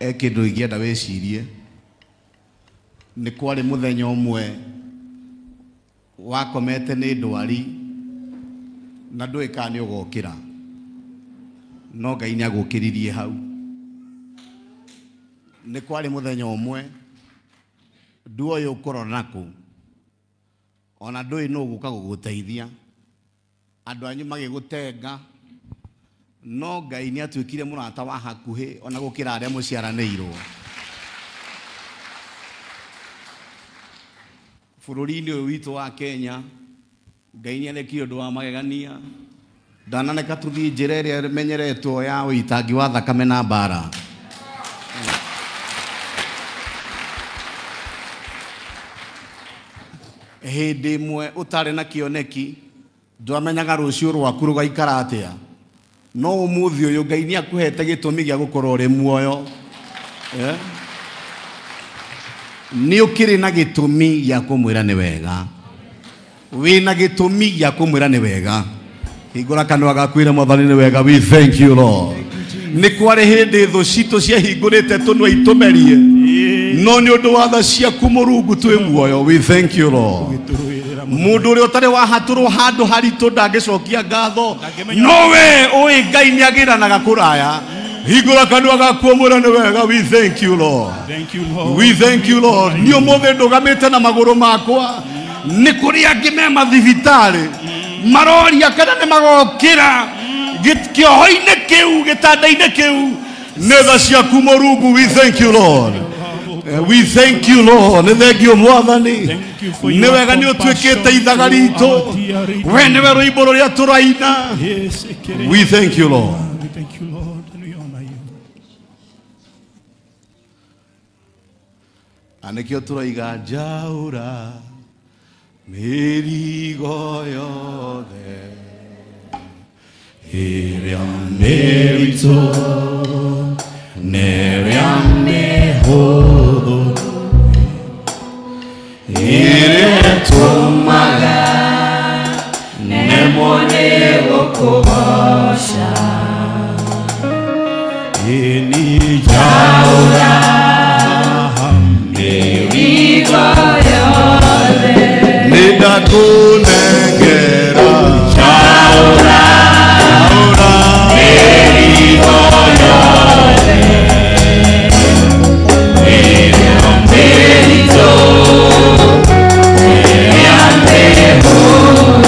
Kindu ingĩenda wĩcirie nĩ kwarĩ mũthenya ũmwe wakomete nĩ ndwari na ndũĩ kana nĩ ũgokĩra, no Ngai nĩ agũkĩririe hau. Nĩ kwarĩ mũthenya ũmwe nduoĩ ũkũrora nakũ, ona ndũĩ nũ ũgũka gũgũteithia, andũ anyu magĩgũtenga, no Ngai nĩ atuĩkire mũrata wa hakuhĩ ona gũkĩra arĩa mũciaranĩirwo. Bũrũri-inĩ ũyũ witũ wa Kenya, Ngai nĩ arekire ũndũ wa magegania. Ndananeka tũthiĩ njĩra ĩrĩa ĩmenyeretwo ya ũitangi wa thakame na mbara. Hĩndĩ ĩmwe ũtarĩ na kĩoneki, ndwamenyaga rũciũ rwaku rũgaikara atĩa, no ũmũthĩ ũyũ Ngai nĩ akũhete gĩtũmi gĩa gũkorwo ũrĩ muoyo. Nĩ ũkĩrĩ na gĩtũmi gĩa kũmwĩra nĩ wega, wĩna gĩtũmi gĩa kũmwĩra nĩ wega. Hingũra kanua gaku wĩre Mwathani nĩ wega. We thank you Lord. Nĩ kwarĩ hĩndĩ thũ citũ ciahingũrĩte tũnua itũmerie, no nĩ ũndũ wa tha ciaku Mũrungu twĩ muoyo. We thank you Lord. Mũndũ ũrĩa ũtarĩ wahatũrwo handũ haritũ ndangĩcokia ngatho, no we ũĩ Ngai nĩ agĩranaga kũraya. Hingũra kanua gaku ũmwĩre nĩ wega. We thank you Lord. Thank you, Lord. We thank you Lord. Niĩ ũmũthĩ ndũgamĩte na magũrũ makwa, nĩ kũrĩ angĩ me mathibitarĩ maroria kana nĩ magokĩra kĩoho-inĩ kĩu, gĩtanda-inĩ kĩu. Nĩ tha ciaku Mũrungu. We thank you Lord. We thank you Lord. Nĩ thengio Mwathani. Thank you for Nĩ your wega nĩ ũtuĩkĩte compassion ithaga to ritũ. our dear We nĩwe rwĩmbo rũrĩa tũraina. Yes, We thank you Lord. We thank you Lord, and we honor you. Na nĩkĩo tũroiga njaũra mĩrigo yothe ĩrĩa mĩritũ na ĩrĩa mĩhũthũ ĩrĩa ĩtũmaga nemwo nĩ gũkũgoca. Ĩni njaũra mĩrigo yothe nĩ ndakũnengera njaũra mĩrigo yothe ĩrĩa mĩritũ ĩrĩa mĩhũthũ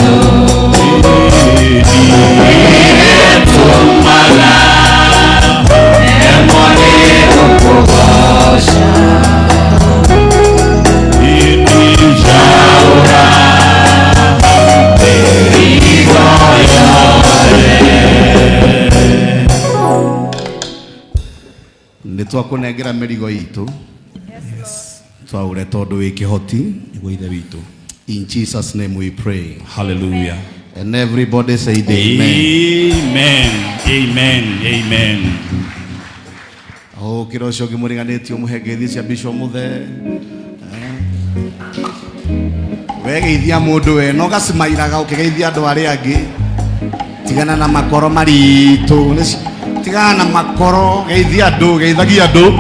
ĩrĩa ĩtũmaga nemwo nĩ gũkũgoca. Ĩni njaũra mĩrigo yothe. Nĩ twakũnengera mĩrigo itũ twaũre tondũ wĩ kĩhoti. Nĩguo Ithe witũ. In Jesus name we pray. Hallelujah. And everybody say amen. Amen. Amen. Amen. Oh, kĩro ũcio ũngĩmũriganĩtie ũmũhe ngeithi cia Bishop Mũthee. Wegeithia mũndũ we no gacimairaga ũkĩgeithia andũ arĩa angĩ. Tigana na makoro maritũ. Tigana na makoro, geithia andũ, geithagia andũ.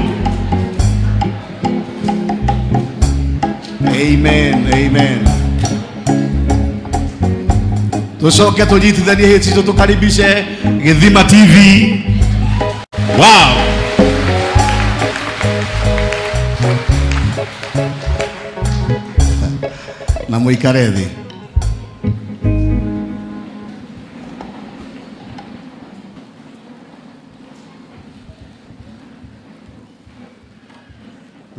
Amen, amen. Tucoke tũnyitithanie hĩ citũ tũkaribishe Gĩthima TV. Wow. Na mũikare thĩ.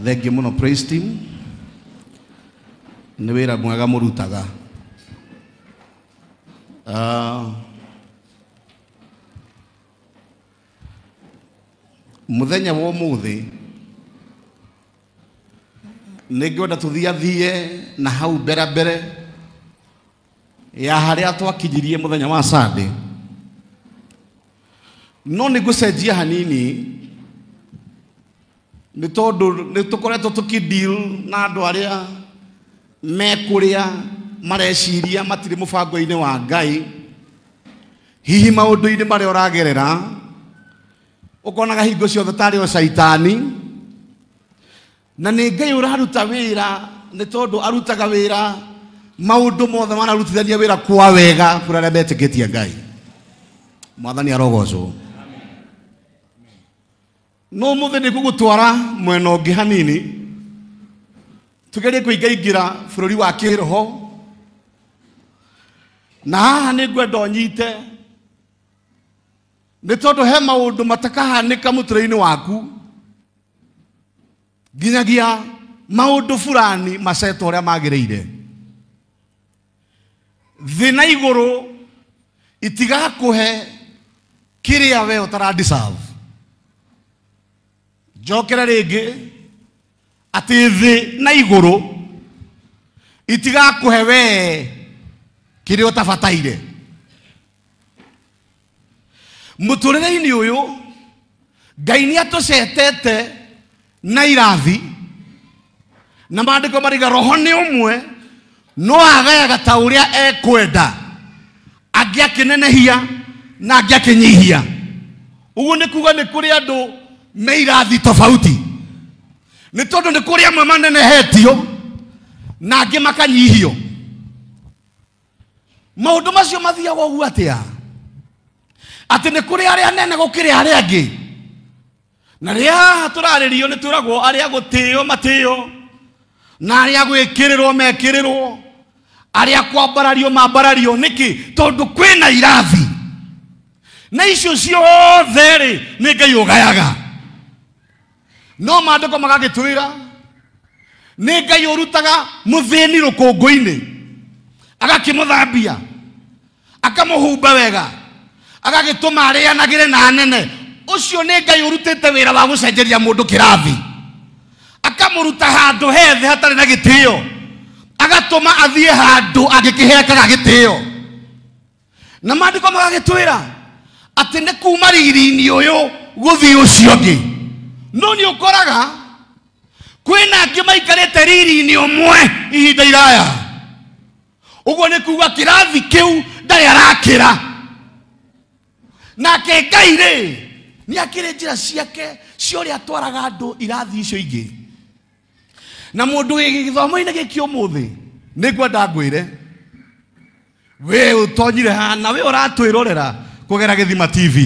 Thengiũ mũno praise team. Nĩ wĩra mwega mũrutaga. Mũthenya wa ũmũthĩ nĩ ngwenda tũthiathie na hau mbere mbere ya harĩa twakinyirie mũthenya wa Sunday. No nĩ ngũcenjia hanini nĩ tondũ nĩ tũkoretwo tũkĩ-deal na andũ arĩa mekũrĩa mareciria matirĩ mũbango-inĩ wa Ngai. Hihi maũndũ-inĩ marĩa ũragerera Ũkonaga hingo ciothe tarĩ o caitani. Na nĩ Ngai ũraruta wĩra nĩ tondũ arutaga wĩra maũndũ mothe mararutithania wĩra kwa wega kũrĩ arĩa metĩkĩtie Ngai. Mwathani arogocwo. No mũthĩ nĩ ngũgũtwara mwena ũngĩ hanini tugerie kũingaingĩra bũrũri wa kĩroho na haha nĩ ngwenda ũnyite nĩ tondũ he maũndũ matakahanĩka mũtũrĩre-inĩ waku nginyagia maũndũ fulani macetwo ũrĩa magĩrĩire. Thĩ na igũrũ itigakũhe kĩrĩa we ũtara deserve. Njokere rĩngĩ atĩ thĩ na igũrũ itigakũhe we kĩrĩa ũtabataire. Mũtũrĩre-inĩ ũyũ Ngai nĩ atũcetete na irathi na maandĩko mariga roho nĩ ũmwe no agayaga ta ũrĩa ekwenda, angĩ akĩnenehia na angĩ akĩnyihia. Ũguo nĩ kuga nĩ kũrĩ andũ me irathi tofauti, nĩ tondũ nĩ kũrĩ amwe manenehetio na angĩ makanyihio. Maũndũ macio mathiaga ũguo atĩa? Atĩ nĩ kũrĩ arĩa nene gũkĩrĩ arĩa angĩ. Na rĩrĩa haha tũrarĩrio nĩ twĩragwo arĩa gũtĩo matĩo, na arĩa gwĩkĩrĩrwo mekĩrĩrwo, arĩa kwambarario mambarario. Nĩkĩ? Tondũ kwĩna irathi na icio ciothe rĩ nĩ Ngai ũgayaga. No maandĩko magagĩtwĩra nĩ Ngai ũrutaga mũthĩni rũkũngũ-inĩ agakĩmũthambia akamũhumba wega agagĩtũma arĩanagĩre na anene. Ũcio nĩ Ngai ũrutĩte wĩra wa gũcenjeria mũndũ kĩrathi, akamũruta handũ hethe hatarĩ na gĩtĩo agatũma athiĩ handũ angĩkĩhekaga gĩtĩo. Na maandĩko magagĩtwĩra atĩ nĩ kuma riri-inĩ ũyũ gũthiĩ ũcio ũngĩ. No nĩ ũkoraga kwĩna angĩ maikarĩte riri-inĩ ũmwe ihinda iraya. Ũguo nĩ kuga kĩrathi kĩu ndarĩ arakĩra. Nake Ngai rĩ nĩ akĩrĩ njĩra ciake cia ũrĩa atwaraga andũ irathi icio ingĩ. Na mũndũ wĩ gĩthomo-inĩ gĩkĩ ũmũthĩ nĩ ngwenda ngwĩre we ũtonyire haha na we ũratwĩrorera kũgera Gĩthima TV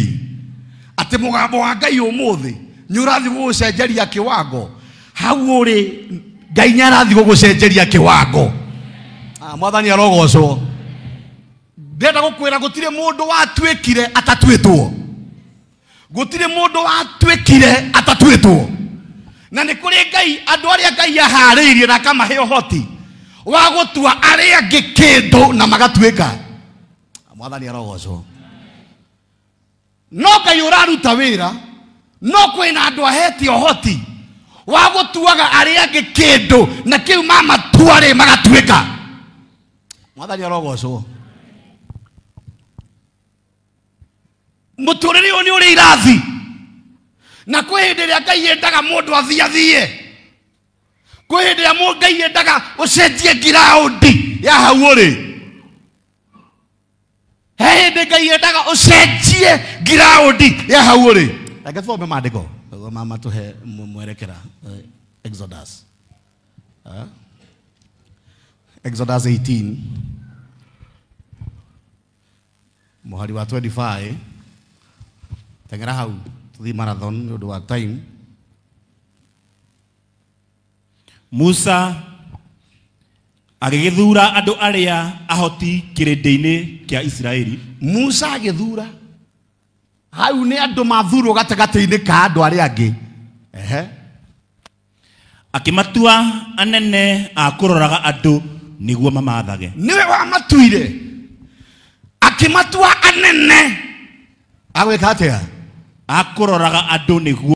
atĩ mũgambo wa Ngai ũmũthĩ nĩ ũrathiĩ gũgũcenjeria kĩwango. Hau ũrĩ Ngai nĩ arathiĩ gũgũcenjeria kĩwango. Mwathani arogocwo. Ndĩrenda gũkwĩra gũtirĩ mũndũ watuĩkire atatuĩtwo. Gũtirĩ mũndũ watuĩkire atatuĩtwo. Na nĩ kũrĩ Ngai andũ arĩa Ngai aharĩirie na akamahe ũhoti wa gũtua arĩa angĩ kĩndũ na magatuĩka. Mwathani arogocwo. No Ngai ũraruta wĩra, no kwĩna andũ ahete ũhoti wa gũtuaga arĩa angĩ kĩndũ na kĩu mamatua rĩ magatuĩka. Mwathani arogocwo. Mũtũrĩre ũyũ nĩ ũrĩ irathi na kwĩ hĩndĩ ĩrĩa Ngai endaga mũndũ athiĩ athiĩ, kwĩ hĩndĩ ĩrĩa Ngai endaga ũcenjie ngiraũndi ya hau ũrĩ. He hĩndĩ Ngai endaga ũcenjie ngiraũndi ya hau ũrĩ. Reke thome maandĩko matũhe mwerekera. Exodus. Exodus 18 mũhari wa 25. Teng'era hau tũthiĩ marathon nĩ ũndũ wa time. Musa agĩgĩthura andũ arĩa ahoti kĩrĩndĩ-inĩ kĩa Isiraeli. Musa agĩthura hau nĩ andũ mathurwo gatagatĩ-inĩ ka andũ arĩa angĩ. Ehe. Akĩmatua anene a kũroraga andũ nĩguo mamathage. Nĩwe wamatuire akĩmatua anene agwĩka atĩa? A kũroraga andũ nĩguo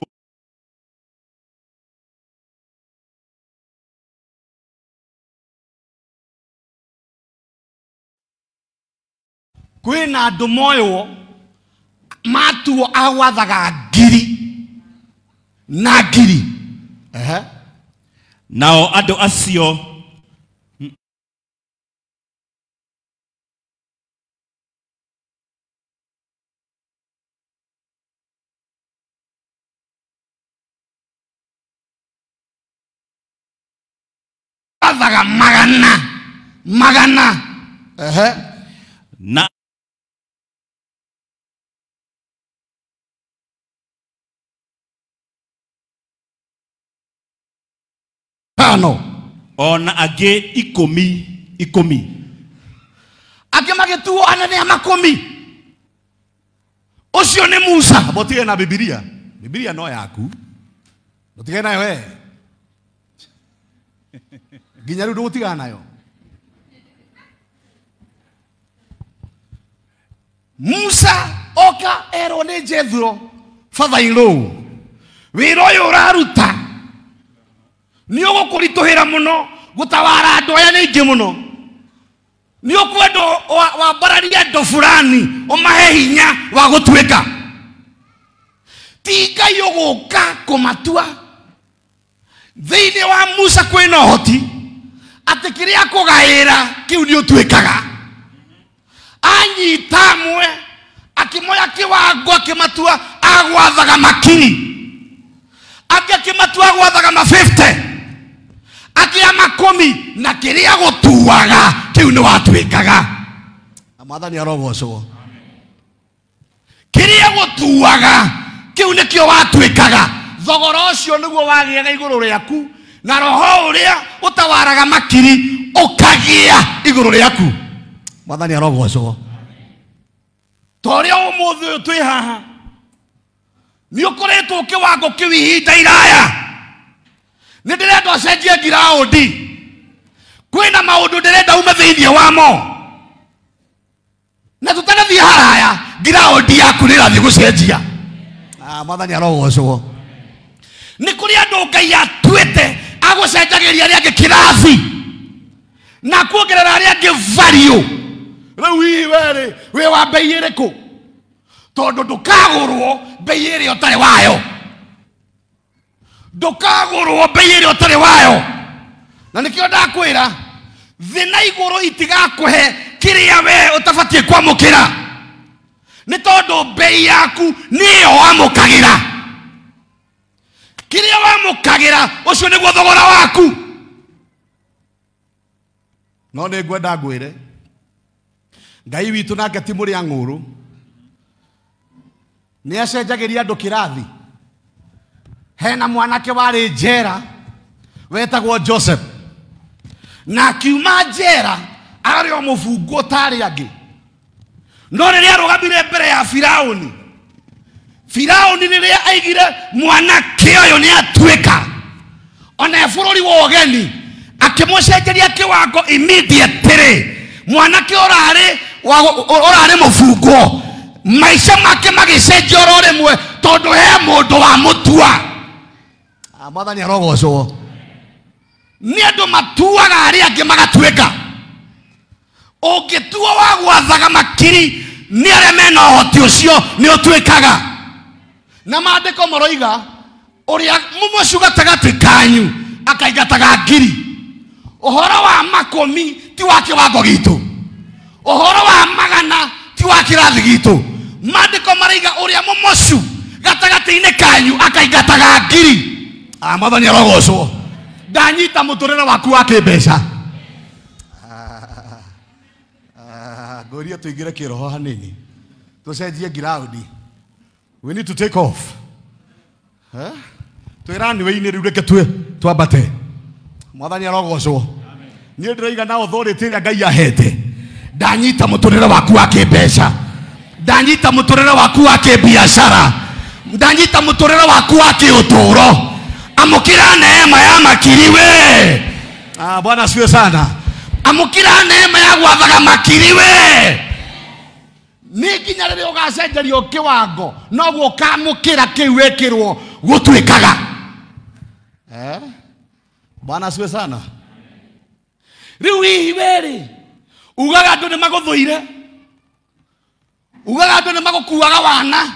kwĩna andũ moywo matuo agwathaga ngiri na ngiri. Ehe. Nao andũ acio Agwathaga magana magana. Ehe. Na tano. Ona angĩ ikũmi ikũmi. Angĩ magĩtuo anene a makũmi. Ũcio nĩ Musa. Mũtige na Bibilia. Bibilia no yaku. Mũtige nayo we. Nginya rĩu ndũgũtigana nayo. Musa oka erwo nĩ Jethro father-in-law. Wĩra ũyũ ũraruta nĩ ũgũkũritũhĩra mũno gũtawara andũ aya nĩ aingĩ mũno. Nĩ ũkwenda wambararie andũ fulani ũmahe hinya wa gũtuĩka. Ti Ngai ũgũka kũmatua. Thĩinĩ wa Musa kwĩna ũhoti atĩ kĩrĩa akũgaĩra kĩu nĩ ũtuĩkaga. Anyita amwe akĩmoya kĩwango akĩmatua agwathaga makiri. Angĩ akĩmatua agwathaga ma 50. Angĩ a makũmi na kĩrĩa gũtuaga kĩu nĩ watuĩkaga. Mwathani arogocwo. Kĩrĩa gũtuaga kĩu nĩkĩo watuĩkaga. Thogora ũcio nĩguo wagĩaga igũrũ rĩaku na roho ũrĩa ũtawaraga makiri ũkagĩa igũrũ rĩaku. Mwathani arogocwo. Ta ũrĩa ũmũthĩ ũyũ twĩ haha nĩ ũkoretwo kĩwango kĩu ihinda iraya. Nĩ ndĩrenda ũcenjie ngiraũndi. Kwĩna maũndũ ndĩrenda ume thĩinĩ wamo. Na tũtanathiĩ haraya ngiraũndi yaku nĩ ĩrathiĩ gũcenjia. Mwathani arogocwo. Nĩ kũrĩ andũ Ngai atuĩte agũcenjagĩria arĩa angĩ kĩrathi na kuongerera arĩa angĩ value. Rĩu hihi we-rĩ wĩ wa bei ĩrĩkũ? Tondũ ndũkagũrwo bei ĩrĩa ũtarĩ wayo. Ndũkagũrwo bei ĩrĩa ũtarĩ wayo. Na nĩkĩo ndakwĩra thĩ na igũrũ itigakũhe kĩrĩa we ũtabatiĩ kwamũkĩra. Nĩ tondũ bei yaku nĩyo wamũkagĩra. Kĩrĩa wamũkagĩra ũcio nĩguo thogora waku. No nĩ ngwenda ngwĩre Ngai witũ nake ti mũrĩa ng'ũrũ. Nĩ acenjagĩria andũ kĩrathi. Hena mwanake warĩ njera wetagwo Joseph. Na akiuma njera arĩ o mũbungwo ta arĩa angĩ. No rĩrĩa arũgamire mbere ya Firaũni, Firaũni rĩrĩa aigire mwanake ũyũ nĩ atuĩka ona e bũrũri wa ũgeni akĩmũcenjeria kĩwango immediately. Mwanake ũrarĩ mũbungwo maica make magĩcenjia oro rĩmwe tondũ he mũndũ wamũtua. Mwathani arogocwo. Nĩ andũ matuaga arĩa angĩ magatuĩka. Ũngĩtua wa gwathaga makiri nĩ arĩa mena ũhoti ũcio nĩ ũtuĩkaga. Na maandĩko maroiga ũrĩa mũmocu gatagatĩ kanyu akaingataga ngiri. Ũhoro wa makũmi ti wa kĩwango gitũ. Ũhoro wa magana ti wa kĩrathi gitũ. Maandĩko maraiga ũrĩa mũmocu gatagatĩ-inĩ kanyu akaingataga ngiri. Mwathani arogocwo. Ndanyita mũtũrĩre waku wa kĩmbeca. Ngũria tũingĩre kĩroho hanini tũcenjie ngiraũndi. We need to take off. Twĩ runway-inĩ rĩu reke twambate. Mwathani arogocwo. Niĩ ndĩroiga na authority ĩrĩa Ngai ahete. Ndanyita mũtũrĩre waku wa kĩmbeca. Ndanyita mũtũrĩre waku wa kĩbiacara. Ndanyita mũtũrĩre waku wa kĩũtũũro. Amũkĩra neema ya makiri we. Bwana asifiwe sana. Amũkĩra neema ya gwathaga makiri we. Nĩ nginya rĩrĩa ũgacenjerio kĩwango noguo ũkamũkĩra kĩu wĩkĩrwo gũtuĩkaga. Bwana asifiwe sana. Rĩu hihi we-rĩ ugaga andũ nĩ magũthũire, ugaga andũ nĩ magũkuaga wana,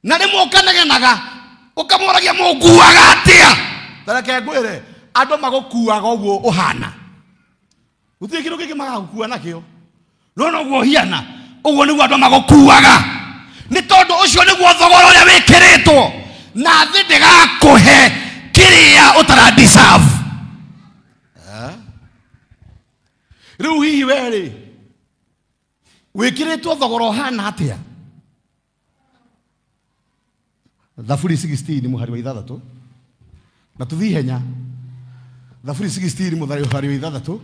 na rĩmwe ũkanegenaga ũkamũragia mũnguaga atĩa. Ta reke ngwĩre andũ magũkuaga ũguo ũhana. Gũtirĩ kĩndũ kĩngĩ magagũkua nakĩo. No noguo ũhiana ũguo nĩguo andũ magũkuaga. Nĩ tondũ ũcio nĩguo thogora ũrĩa wĩkĩrĩtwo. Na thĩ ndĩgakũhe kĩrĩa ũtara deserve. Rĩu hihi we-rĩ wĩkĩrĩtwo thogora ũhana atĩa? Thaburi 16 mũhari wa 6 na tũthiĩ ihenya. Thaburi 16 mũhari wa 6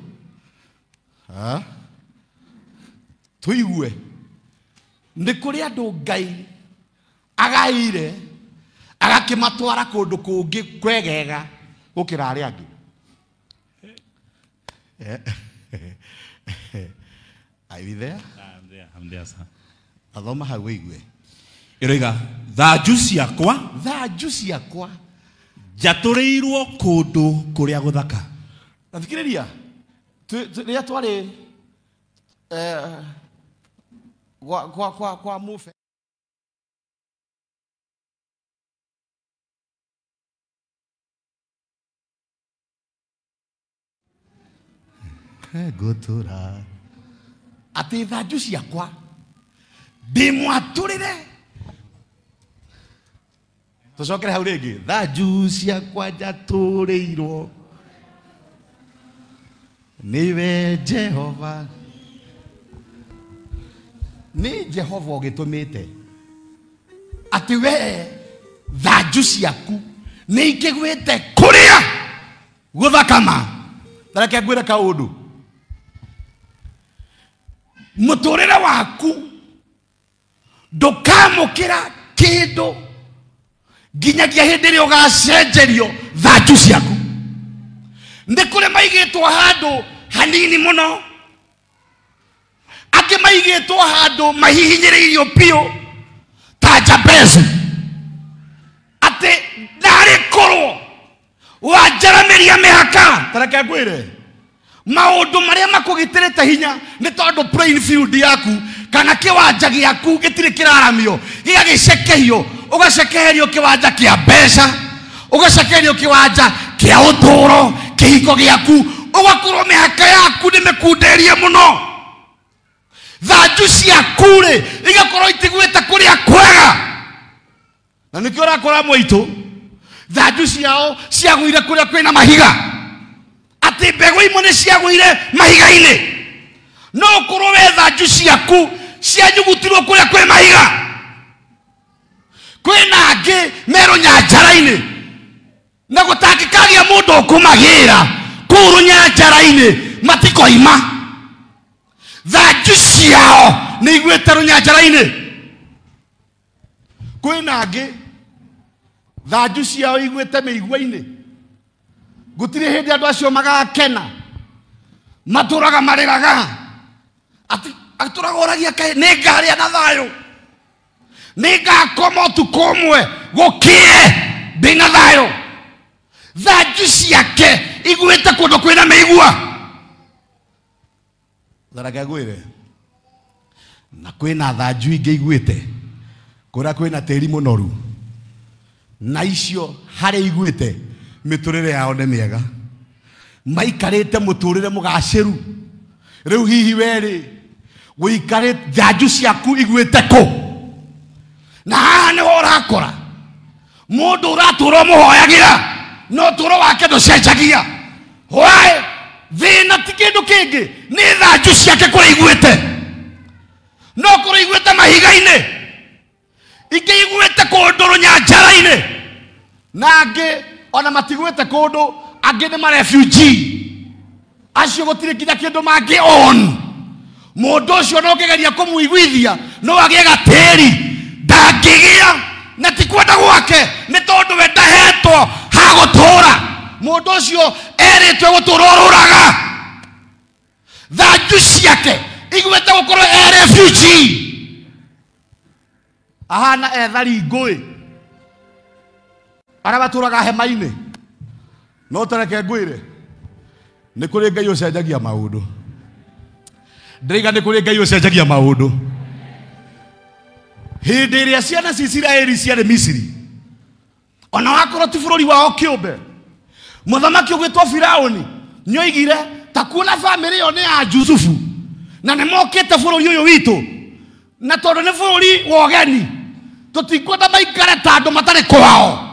tũigue nĩ kũrĩ andũ Ngai agaire agakĩmatwara kũndũ kũngĩ kwegega gũkĩra arĩa angĩ. Are you there? I'm there, I'm there, sir. Athoma hau wĩigue. Ĩroiga thanju ciakwa njatũrĩirwo kũndũ kũrĩa gũthaka. Na thikĩrĩria rĩrĩa twarĩ kwa mufe ngũtũra atĩ thanju ciakwa ndĩmwatũrĩre. Tũcokere hau rĩngĩ. Thanju ciakwa njatũrĩirwo nĩwe Jehova. Nĩ Jehova ũgĩtũmĩte atĩ we thanju ciaku nĩ ikĩgwĩte kũrĩa gũthakama. Tareke ngwĩre kaũndũ, mũtũrĩre waku ndũkamũkĩra kĩndũ nginyagia hĩndĩ ĩrĩa ũgacenjerio thanju ciaku. Nĩ kũrĩ maigĩtwo handũ hanini mũno, angĩ maigĩtwo handũ mahihinyĩrĩirio biũ ta Jabezu, atĩ ndarĩ korwo wanjaramĩria mĩhaka. Tareke ngwĩre maũndũ marĩa makũgitĩrĩte hinya nĩ tondũ playing field yaku kana kĩwanja gĩaku gĩtirĩ kĩraramio, gĩgagĩcekehio, ũgacekeherio kĩwanja kĩa mbeca, ũgacekeherio kĩwanja kĩa ũtũũro, kĩhiko gĩaku, ũgakorwo mĩhaka yaku nĩ mĩkunderie mũno. Thanju ciaku rĩ igakorwo itiguĩte kũrĩa kwega, na nĩkĩo ũrakora mwaitũ thanju ciao ciagũire kũrĩa kwĩna mahiga, atĩ mbegũ imwe nĩ ciagũire mahiga-inĩ. No ũkorwo we thanju ciaku cianyugutirwo kũrĩa kwĩ mahiga. Kwĩna angĩ me rũnyanjara-inĩ na gũtangĩkagĩa mũndũ ũkũmagĩra kũu rũnyanjara-inĩ matikoima. Thanju ciao nĩ iguĩte rũnyanjara-inĩ. Kwĩna angĩ thanju ciao iguĩte mĩigua-inĩ. Gũtirĩ hĩndĩ andũ acio magakena, matũraga marĩraga, atũraga ũragia kaĩ nĩ ngarĩa na thayũ, nĩ ngakoma ũtukũ ũmwe gũkĩe ndĩna thayũ. Thanju ciake iguĩte kũndũ kwĩna mĩigua. Tharaka ngwĩre, na kwĩna thanju ingĩ iguĩte kũrĩa kwĩna tĩri mũnoru, na icio harĩa iguĩte mĩtũrĩre yao nĩ mĩega, maikarĩte mũtũrĩre mũgacĩru. Rĩu hihi we-rĩ wĩikarĩte thanju ciaku iguĩte kũ? Na haha nĩho ũrakora mũndũ ũratũra ũmũhoyagĩra no ũtũũro wake ndũcenjagia. Why? Thĩna ti kĩndũ kĩngĩ, nĩ thanju ciake kũrĩa iguĩte. No kũrĩa iguĩte mahiga-inĩ, ingĩ iguĩte kũndũ rũnyanjara-inĩ, na angĩ ona matiguĩte kũndũ, angĩ nĩ ma refugee acio gũtirĩ nginya kĩndũ mangĩ own. Mũndũ ũcio no ũngĩgeria kũmũiguithia no agĩe gatĩri, ndangĩgĩa, na ti kwenda gwake, nĩ tondũ we ndahetwo ha gũtũũra. Mũndũ ũcio erĩtwo gũtũũra ũrũraga. Thanju ciake iguĩte gũkorwo e refugee, ahana ethari ngũĩ arĩa matũraga hema-inĩ. No tareke ngwĩre, nĩ kũrĩ Ngai ũcenjagia maũndũ. Ndĩraiga nĩ kũrĩ Ngai ũcenjagia maũndũ. Hĩndĩ ĩrĩa ciana cia Isiraeli ciarĩ Misiri, ona wakorwo ti bũrũri wao kĩũmbe, mũthamaki ũgwĩtwo Firaũni nĩoigire ta kuona bamĩrĩ ĩyo nĩ ya Jusufu na nĩ mokĩte bũrũri ũyũ witũ, na tondũ nĩ bũrũri wa ũgeni tũtikwenda maikare ta andũ matarĩ kwao,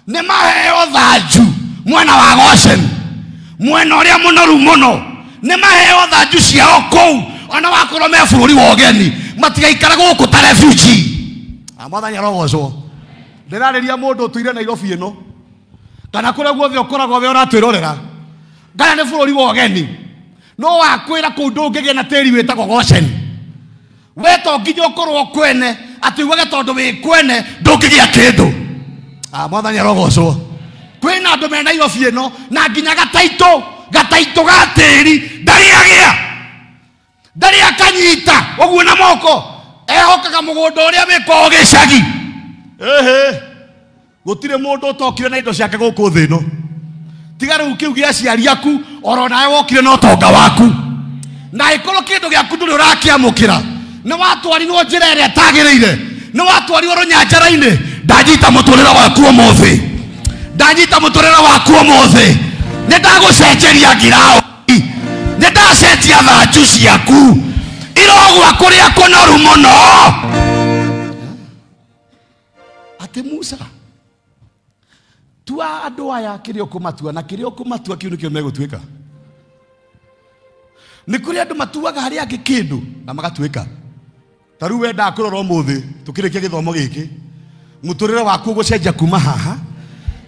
nĩ maheo thanju mwena wa Goshen, mwena ũrĩa mũnoru mũno, Nĩ maheo thanju ciao kũu ona wakorwo me bũrũri wa ũgeni matigaikara gũkũ ta refugee. Mwathani arogocwo. Ndĩrarĩria mũndũ ũtũire Nairobi ĩno kana kũrĩa guothe ũkoragwo we ũratwĩrorera kana nĩ bũrũri wa ũgeni no wakwĩra kũu ndũngĩgĩa na tĩri wĩtagwo Goshen. We to nginya ũkorwo kwene atĩ uge tondũ wĩ kwene ndũngĩgĩa kĩndũ. Mwathani arogocwo. Kwĩna andũ me Nairobi ĩno na nginya gataitũ ga tĩri ndarĩ agĩa ndarĩ akanyita ũguo na moko ehokaga mũgũnda ũrĩa wĩ kwao gĩcagi. Ehe, gũtirĩ mũndũ ũtokire na indo ciake gũkũ thĩ ĩno tiga rĩu kĩu gĩa aciari aku oro nawe wokire na ũtonga waku na ĩkorwo kĩndũ gĩaku ndũrĩ ũrakĩamũkĩra nĩ watwarirwo njĩra ĩrĩa ĩtagĩrĩire nĩ watwarirwo rũnyanjara-inĩ. Ndanyita mũtũrĩre waku ũmũthĩ, ndanyita mũtũrĩre waku ũmũthĩ, nĩ ndagũcenjeria ngiraũndi, nĩ ndacenjia thanju ciaku irogwa kũrĩa kũnoru mũno. Atĩ Musa tua andũ aya kĩrĩa ũkũmatua na kĩrĩa ũkũmatua kĩu nĩkĩo megũtuĩka. Nĩ kũrĩ andũ matuaga harĩa angĩ kĩndũ na magatuĩka. Ta rĩu wendaga kũrora ũmũthĩ tũkĩrĩkia gĩthomo gĩkĩ mũtũrĩre waku ũgũcenjia kuma haha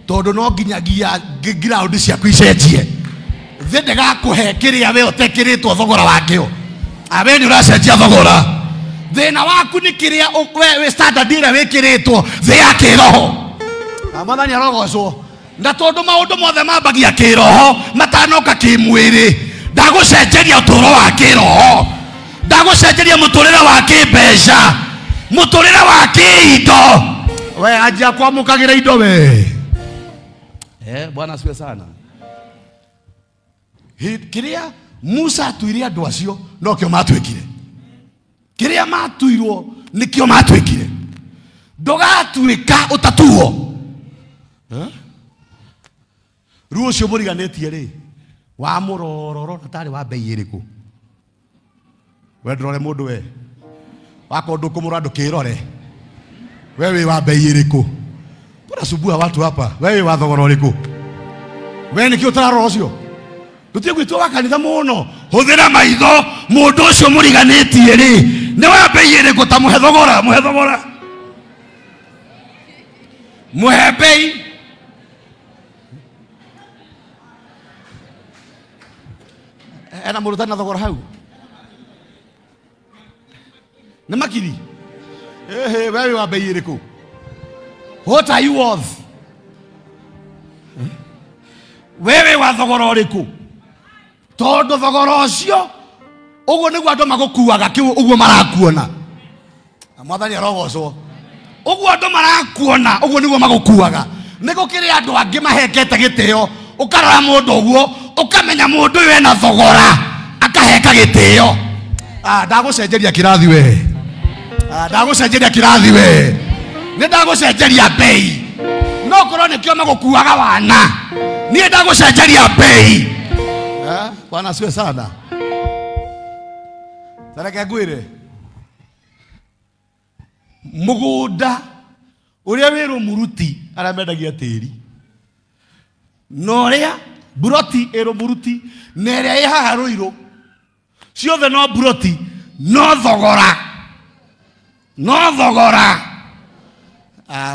tondũ no nginyagia ngiraũndi ciaku icenjie. Thĩ ndĩgakũhe kĩrĩa we ũtekĩrĩtwo thogora wakĩo. We nĩ ũracenjia thogora. Thĩna waku nĩ kĩrĩa wĩ standard ĩrĩa wĩkĩrĩtwo thĩ ya kĩroho. Mwathani arogocwo. Na tondũ maũndũ mothe mambagia kĩroho matanoka kĩmwĩrĩ, ndagũcenjeria ũtũũro wa kĩroho, ndagũcenjeria mũtũrĩre wa kĩmbeca, mũtũrĩre wa kĩindo. We anjia kwamũkagĩra indo we. Bwana asifiwe sana. Kĩrĩa Musa atuire andũ acio nokĩo matuĩkire. Kĩrĩa matuirwo nĩkĩo matuĩkire. Ndũgatuĩka ũtatuo. Rĩu ũcio mũriganĩtie rĩ wa mũrororo na tarĩ wa bei ĩrĩkũ? We ndũrore mũndũ we wakorwo ndũkũmũrora ndũkĩrore we wĩ wa bei ĩrĩkũ? Unasumbua watu hapa. We wĩ wa thogora ũrĩkũ? We nĩkĩ ũtararora ũcio? Ndũtige gwĩtua wa kanitha mũno. Hũthĩra maitho mũndũ ũcio mũriganĩtie rĩ nĩ wa bei ĩrĩkũ? Ta mũhe thogora, mũhe thogora, mũhe bei. Ena mũndũ ũtarĩ na thogora hau nĩ makiri. Ehe, we wĩ wa bei ĩrĩkũ? What are you worth? We wĩ wa thogora ũrĩkũ? Tondũ thogora ũcio ũguo nĩguo andũ magũkuaga kĩu ũguo marakuona. Mwathani arogocwo. Ũguo andũ marakuona ũguo nĩguo magũkuaga. Nĩ gũkĩrĩ andũ angĩ mahekete gĩtĩo ũkarora mũndũ ũguo ũkamenya mũndũ ũyũ ena thogora akaheka gĩtĩo. Ndagũcenjeria kĩrathi we. Ndagũcenjeria kĩrathi we. Nĩ ndagũcenjeria bei. No korwo nĩkĩo magũkuaga wana. Niĩ ndagũcenjeria bei. Bwana asifiwe sana. Tareke ngwĩre mũgũnda ũrĩa wĩ Rũmuruti arĩa mendagia tĩri na ũrĩa mburoti ĩ Rũmuruti na ĩrĩa ĩ haha Rũirũ ciothe no mburoti no thogora, no thogora.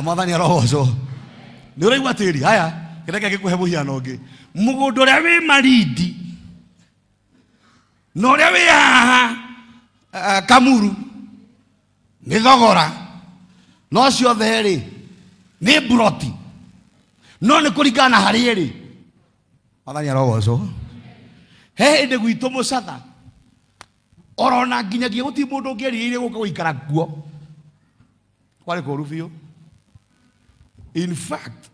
Mwathani arogocwo. Nĩ ũraigua tĩri? Haya, kĩreke gĩkũhe mũhiano ũngĩ. Mũgũnda ũrĩa wĩ Malindi na ũrĩa wĩ haha Kamuru nĩ thogora, no ciothe rĩ nĩ mburoti no nĩ kũringana na harĩa ĩrĩ. Mwathani arogocwo. He hĩndĩ gwitũ Mũcatha orona nginyagia gũtirĩ mũndũ ũngĩerirĩirie gũka gũikara kuo, kwarĩ kũũru biũ. In fact,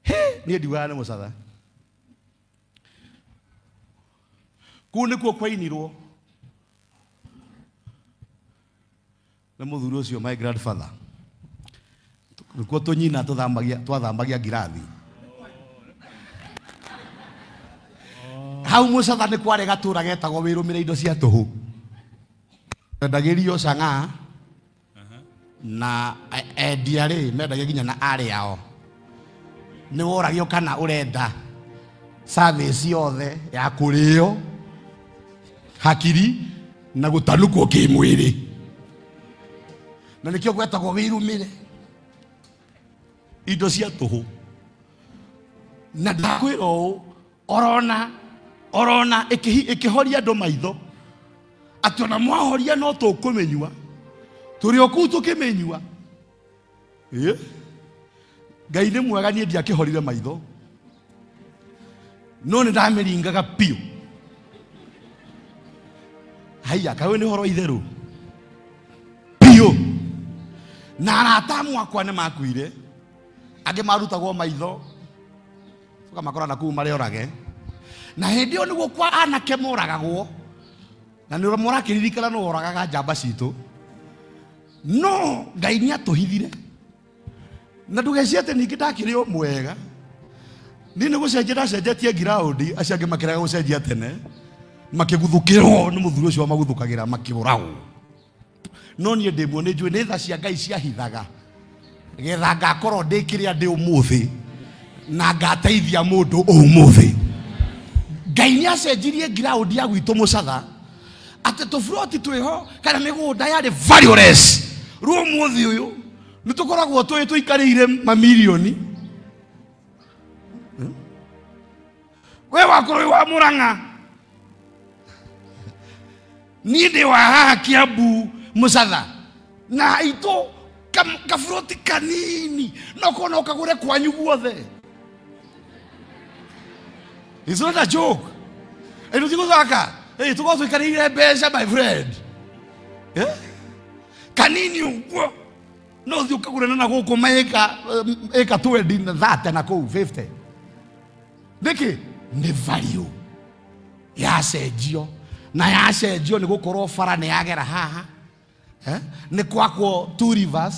he niĩ ndiugaga nĩ Mũcatha. Kũu nĩkuo kwainirwo nĩ mũthuri ũcio my grandfather. Nĩkuo tũnyina twathambagia ngirathi. Hau Mũcatha nĩ kwarĩ gatũra getagwo wĩrũmĩre indo cia tũhũ. Endagĩrio cang'aa na endia rĩ mendagia nginya na arĩ ao. Nĩ woragio kana ũrenda service yothe ya kũrĩo Hakiri na gũtanukwo kĩmwĩrĩ. Na nĩkĩo gwetagwo wĩrumĩre. Indo cia tũhũ. Na ndakwĩra ũũ, orona ĩkĩhoria andũ maitho. Atĩ ona mwahoria no tũkũmĩnyua. Tũrĩ o kũu tũkĩmĩnyua. Ngai nĩ mwega niĩ ndiakĩhorire maitho. No nĩ ndamĩringaga biũ. Haiya, kaĩ nĩ ũhoro itherũ. Biũ. Na arata amwe akwa nĩ makuire. Angĩ marutagwo maitho. Tũkamakora na kũu marĩorage. Na hĩndĩ ĩyo nĩguo kwa anake moragagwo. Na nĩ mũrakĩririkana nũ oragaga njamba citũ. No Ngai nĩ atũhithire. Na ndũgecirie atĩ ningĩ ndakĩrĩ o mwega. Niĩ nĩ gũcenjia ndacenjetie ngiraundi, acio angĩ makĩrega gũcenjia tene. Makĩguthũkĩrwo nĩ mũthuri ũcio wamaguthũkagĩra makĩũragwo. No niĩ ndĩ muo nĩ njũĩ nĩ tha cia Ngai ciahithaga. Getha ngakorwo ndĩ kĩrĩa ndĩ ũmũthĩ na ngateithia mũndũ ũmũthĩ. Ngai nĩ acenjirie ngiraundi ya gwitũ Mũcatha atĩ tũburoti twĩho kana mĩgũnda yarĩ valueless. Rĩu ũmũthĩ ũyũ nĩ tũkoragwo tũĩ tũikarĩire mamirioni. We wakorwo wĩ wa Mũrang'a, niĩ ndĩ wa haha Kiambu Mũcatha, na itũ kaburoti kanini no korwo no kagũre kwanyu guothe. It's not a joke. Ĩno ti gũthaka. Tũkorwo tũikarĩire mbeca my friend. Kanini ũguo no ũthiĩ ũkagũrana na gũkũ maĩka ĩka 20 na 30 na kũu 50. Nĩkĩ? Nĩ value yacenjio. Na yacenjio nĩ gũkorwo bara nĩ yagera haha. Nĩ kwakwo Two Rivers,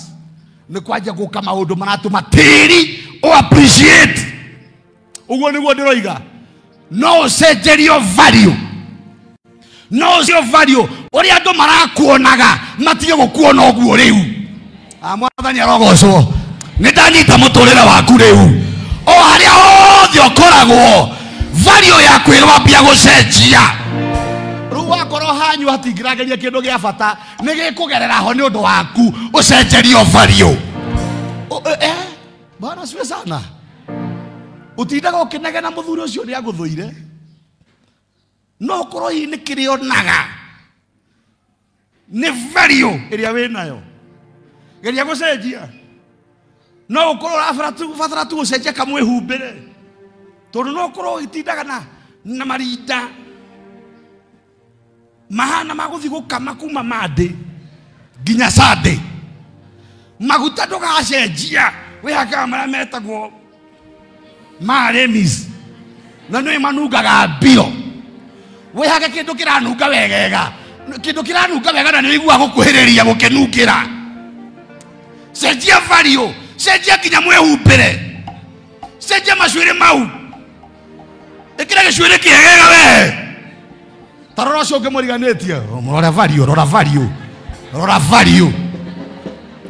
nĩ kwanjia gũka maũndũ maratũma tĩri o appreciate. Ũguo nĩguo ndĩroiga. No ũcenjerio value. No ũcio value ũrĩa andũ marakuonaga matige gũkuona ũguo rĩu. Mwathani arogocwo. Nĩ ndanyita mũtũrĩre waku rĩu. O harĩa hothe ũkoragwo value yaku ĩrwambia gũcenjia. Rĩu wakorwo hanyu hatingĩrageria kĩndũ gĩa bata nĩ gĩkũgerera ho nĩ ũndũ waku ũcenjerio value. Bwana siwe sana. Ũtindaga ũkĩnegena mũthuri ũcio nĩ agũthũire. No ũkorwo hihi nĩ kĩrĩa onaga nĩ value ĩrĩa wĩnayo. Geria gũcenjia. No ũkorwo ũrabatara tu gũcenjia kamwĩhumbĩre. Tondũ no ũkorwo ũgĩtindaga na marinda mahana magũthiĩ gũkama kuma Monday nginya Sunday. Maguta ndũgacenjia, wĩhakaga marĩa metagwo maremis na nĩ manungaga mbio. Wĩhake kĩndũ kĩranunga wegega, kĩndũ kĩranunga wega na nĩ ũiguaga gũkuhĩrĩria gũkĩnungĩra. Cenjia value, cenjia nginya mwĩhumbĩre, cenjia macuĩrĩ mau, ĩkĩra gĩcuĩrĩ kĩegega we. Ta rora ũcio ũngĩ mũriganĩtie, rora value, rora value, rora value,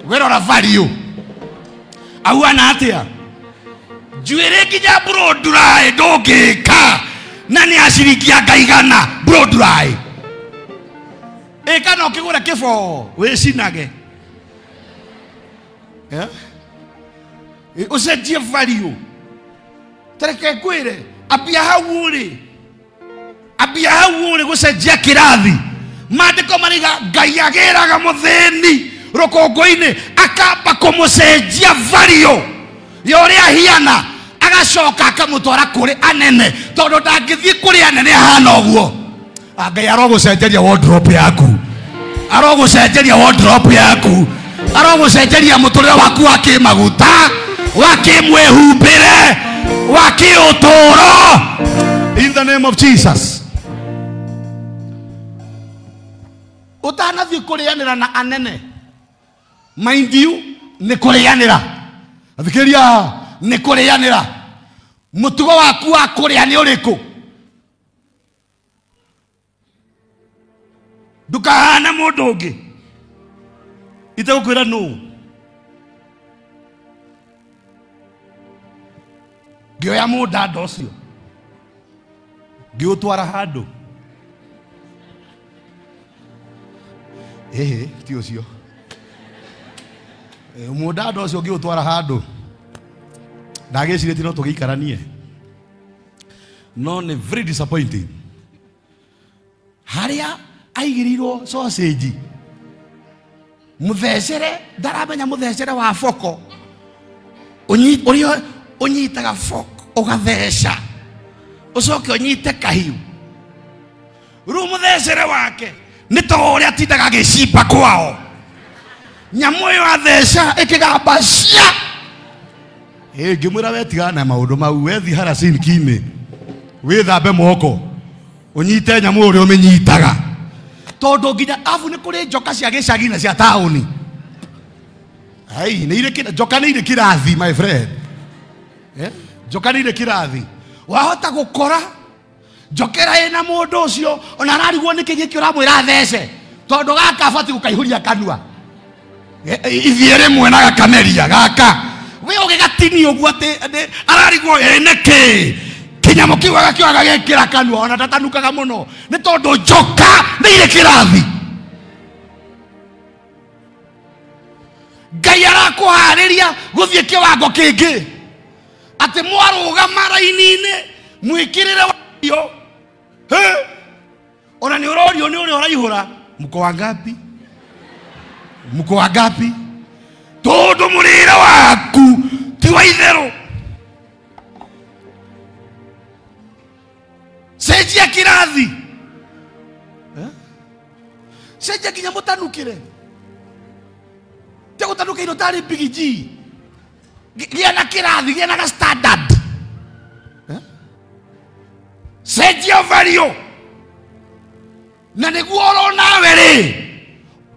we rora value. Ahuana atĩa? Njuĩrĩ nginya bronduraĩ ndũngĩka na nĩ aciringi anga igana bronduraĩ. Ĩka no ũkĩgũre kĩboo wĩcinage. Ũcenjie value. Tareke ngwĩre, ambia hau ũrĩ. Ambia hau ũrĩ gũcenjia kĩrathi. Maandĩko maraiga Ngai agĩraga mũthĩni rũkũngũ-inĩ akamba kũmũcenjia value ya ũrĩa ahiana, agacoka akamũtwara kũrĩ anene, tondũ ndangĩthiĩ kũrĩ anene ahana ũguo. Ngai arogũcenjeria wardrobe yaku, arogũcenjeria wardrobe yaku, arogũcenjeria mũtũrĩre waku wa kĩmaguta, wa kĩmwĩhumbĩre, wa kĩũtũũro. In the name of Jesus. Ũtanathiĩ kũrĩanĩra na anene, mind you, nĩ kũrĩanĩra. Thikĩrĩria, nĩ kũrĩanĩra. Mũtugo waku wa kũrĩa nĩ ũrĩkũ? Ndũkahane mũndũ ũngĩ. Itegũkwĩra nũ. Ngĩoya mũndanda ũcio ngĩũtwara handũ. Ĩhĩ, ti ũcio. Mũndanda ũcio ũngĩũtwara handũ ndagĩcirĩtie no tũgĩikaranie, no nĩ very disappointing. Harĩa aigĩrĩirwo sausage mũthecere, ndaramenya mũthecere wa boko ũrĩa ũnyitaga fork ũgatheca ũcoke ũnyite kahiũ. Rĩu mũthecere wake nĩ ta ũrĩa atindaga agĩcimba kwao, nyamũ ĩyo atheca ĩkĩgamba cia. Ngĩmwĩra we tigana na maũndũ mau, wethi haracinki-inĩ wĩthambe moko ũnyite nyamũ ũrĩa ũmĩnyitaga, tondũ nginya abu nĩ kũrĩ njoka cia gĩcagi na cia taũni. Ai, nĩ irĩ njoka, nĩ irĩ kĩrathi, my friend. Njoka nĩ irĩ kĩrathi. Wahota gũkora njokera ĩna mũndũ ũcio ona ararigwo nĩkĩ gĩkĩ ũramwĩra athece, tondũ gaka abatiĩ gũkaihũria kanua ithiĩ rĩmwe na gakameria gaka we ũgĩgatinia ũguo atĩ ararigwo ĩ nĩkĩ kĩnyamũ kĩu agakĩoya agagĩkĩra kanua, ona ndatanukaga mũno nĩ tondũ njoka nĩ irĩ kĩrathi. Ngai arakũharĩria gũthiĩ kĩwango kĩngĩ, atĩ mwarũgama raini-inĩ mwĩkĩrĩre wario, ona nĩ ũrorio nĩ ũrĩa ũraihũra, mko wangapi, mko wangapi, tondũ mũrĩre waku ti wa itherũ. Cenjia kĩrathi, cenjia nginya mũtanukĩre, tia gũtanuka indo tarĩ bigiji. Gĩa na kĩrathi, gĩa na ga standard. Cenjia value, na nĩguo oro nawe rĩ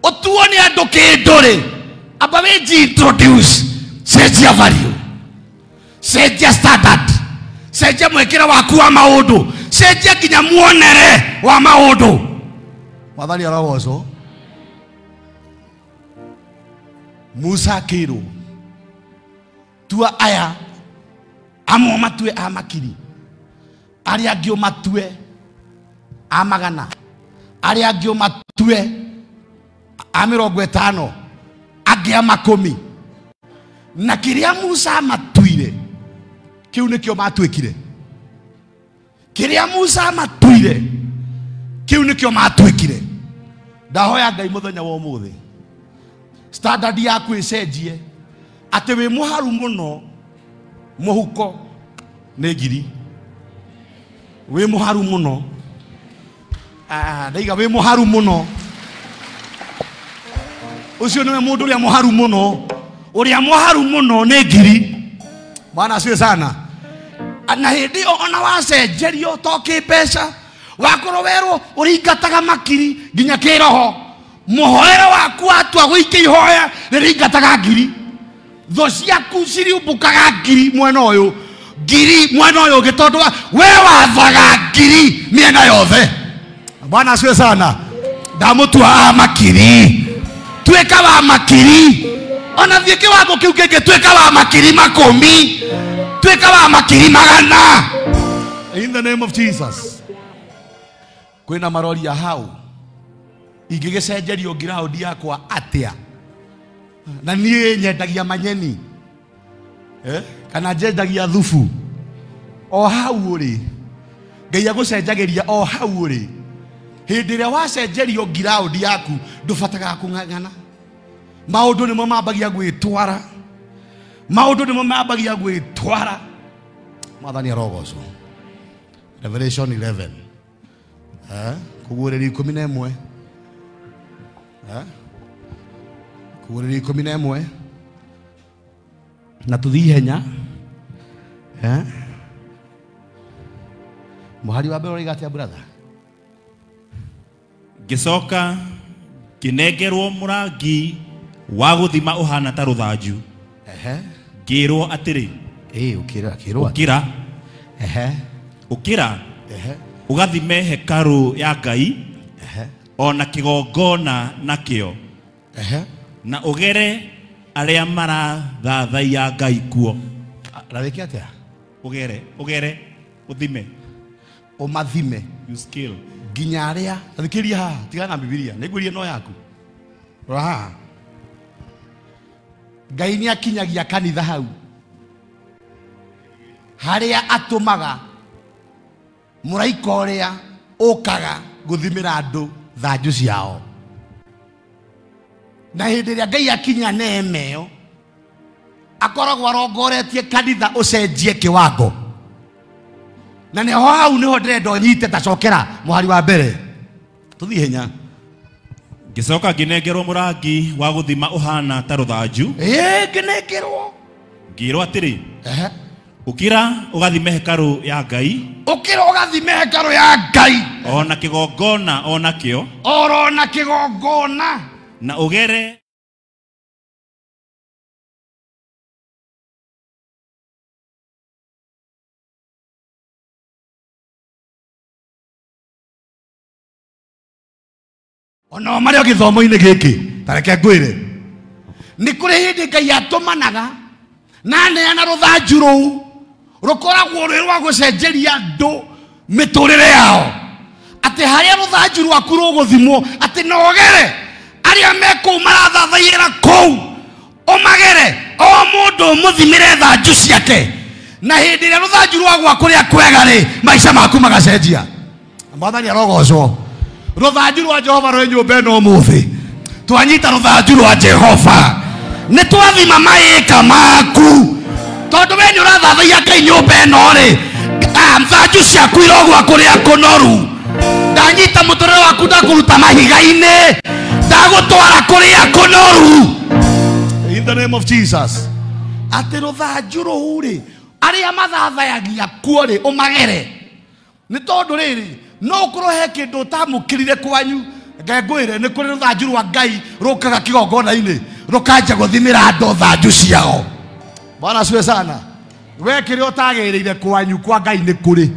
ũtuo nĩ andũ kĩndũ rĩ, amba wĩnji introduce. Cenjia value, cenjia standard, cenjia mwĩkĩre waku wa maũndũ, cenjia nginya muonere wa maũndũ. Mwathani arogocwo. Musa akĩrwo tua aya amwe matue a makiri, arĩa angĩ ũmatue a magana, arĩa angĩ ũmatue a 50, angĩ a 10. Na kĩrĩa Musa amatuire kĩu nĩkĩo matuĩkire. Kĩrĩa Musa amatuire kĩu nĩkĩo matuĩkire. Ndahoya Ngai mũthenya wa ũmũthĩ standard yaku ĩcenjie, atĩ wĩ mũharu mũno mũhuko nĩ ngiri, wĩ mũharu mũno, ndaiga wĩ mũharu mũno. Ũcio nĩwe mũndũ ũrĩa mũharu mũno, ũrĩa mũharu mũno nĩ ngiri. Bwana asifiwe sana. Na hĩndĩ ĩyo ona wacenjerio to kĩmbeca, wakorwo werwo ũringataga makiri nginya kĩroho, mũhoere waku watua gũikia ihoya rĩringataga ngiri, thũ ciaku ciriumbũkaga ngiri mwena ũyũ, ngiri mwena ũyũ ũngĩ, tondũ we wathaga ngiri mĩena yothe. Bwana asifiwe sana. Ndamũtua a makiri, tuĩka wa makiri, ona thiĩ kĩwango kĩu kĩngĩ, tuĩka wa makiri 10, tuĩka wa makiri 100. In the name of Jesus. Kwĩna maroria hau ingĩgĩcenjerio ngiraũndi yakwa atĩa? Na niĩ nyendagia manyeni, kana njendagia thubu. O hau ũrĩ Ngai agũcenjagĩria, o hau ũrĩ. Hĩndĩ ĩrĩa wacenjerio ngiraũndi yaku ndũbataraga kũng'ang'ana. Maũndũ nĩmo mambagia gwĩtwara, maũndũ nĩmo mambagia gwĩtwara. Mwathani arogocwo. Revelation 11, kũguũrĩrio 11, kũguũrĩrio 11, na tũthiĩ ihenya. Mũhari wa mbere ũroiga atĩa, brother? Ngĩcoka ngĩnengerwo mũrangi wa gũthima ũhana ta rũthanju, ngĩrwo atĩrĩ, Ũkĩrwo ũkĩra, ũkĩra ũgathime hekarũ ya Ngai ona kĩgongona nakĩo, na ũgere arĩa marathathaiya Ngai kuo. Na wĩke atĩa? Ũgere, ũgere, ũthime, ũmathime, you scale nginya arĩa. Thikĩria haha, tigana na Bibilia, nĩngwĩrie no yaku. Rora haha. Ngai nĩ akinyagia kanitha hau harĩa atũmaga mũraika ũrĩa ũkaga gũthimĩra andũ thanju ciao. Na hĩndĩ ĩrĩa Ngai akinya neema ĩyo akoragwo arongoretie kanitha ũcenjie kĩwango. Na nĩho hau nĩho ndĩrenda ũnyite tacokera mũhari wa mbere. Tũthiĩ hinya. Ngĩcoka ngĩnengerwo mũrangi wa gũthima ũhana ta rũthanju. Ngĩnengerwo. Ngĩĩrwo atĩrĩ, ũkĩra ũgathime hekarũ ya Ngai. Ũkĩra ũgathime hekarũ ya Ngai. Ona kĩgongona ona kĩo. Oro na kĩgongona. Na ũgere ona marĩa gĩthomo-inĩ gĩkĩ ta reke ngwĩre nĩ kũrĩ hĩndĩ Ngai atũmanaga na aneana rũthanju rũu rũkoragwo rwĩ rwa gũcenjeria andũ mĩtũrĩre yao, atĩ harĩa rũthanju rwaku rũgũthimwo atĩ no ũgere arĩa me kũu marathathaiyĩra kũu ũmagere o mũndũ ũmũthimĩre thanju ciake, na hĩndĩ ĩrĩa rũthanju rwagwa kũrĩa kwega rĩ maica maku magacenjia. Mwathani arogocwo. Rũthanju rwa Jehova rwĩ nyũmba ĩno ũmũthĩ. Twanyita rũthanju rwa Jehova nĩ twathima maĩka maku, tondũ we nĩ ũrathathaiya Ngai nyũmba ĩno rĩ, thanju ciaku irogwa kũrĩa kũnoru. Ndanyita mũtũrĩre waku ndakũruta mahiga-inĩ ndagũtwara kũrĩa kũnoru. In the name of Jesus. Atĩ rũthanju rũu rĩ arĩa mathathayagia kuo rĩ ũmagere, nĩ tondũ rĩrĩ no ũkorwo he kĩndũ ũtamũkĩrire kwanyu. Ngai ngwĩre nĩ kũrĩ rũthanju rwa Ngai rũkaga kĩgongona-inĩ rũkanjia gũthimĩra andũ thanju ciao. Bwana asifiwe sana. We kĩrĩa ũtagĩrĩire kwanyu kwa Ngai nĩ kũrĩ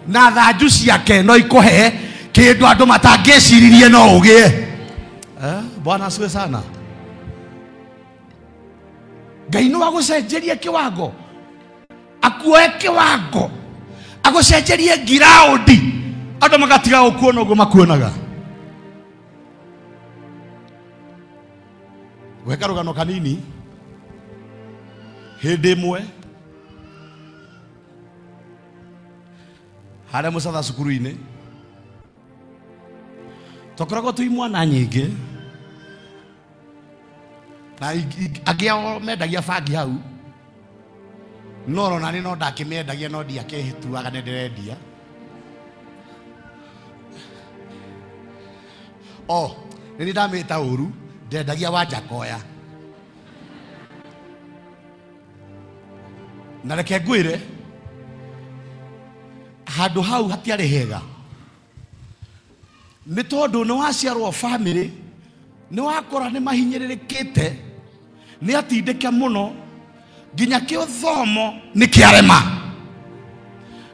na thanju ciake no ikũhe kĩndũ andũ matangĩciririe no ũgĩe. Bwana asifiwe sana. Ngai no agũcenjerie kĩwango, akuoe kĩwango, agũcenjerie ngiraũndi, andũ magatiga gũkuona ũguo makuonaga. Gweka rũgano kanini. Hĩndĩ ĩmwe harĩa Mũcatha cukuru-inĩ twakoragwo twĩ imwana nyingĩ na angĩ ao mendagia bangi hau, no ona niĩ no ndakĩmendagia no ndiakĩhĩtuaga nĩ ndĩrendia. O nĩ niĩ ndamĩta ũru, ndendagia Wanjakoya. Na reke ngwĩre handũ hau hatiarĩ hega, nĩ tondũ nĩ waciarwo family nĩ wakora nĩ mahinyĩrĩrĩkĩte, nĩ atindĩke mũno nginya kĩthomo nĩ kĩarema,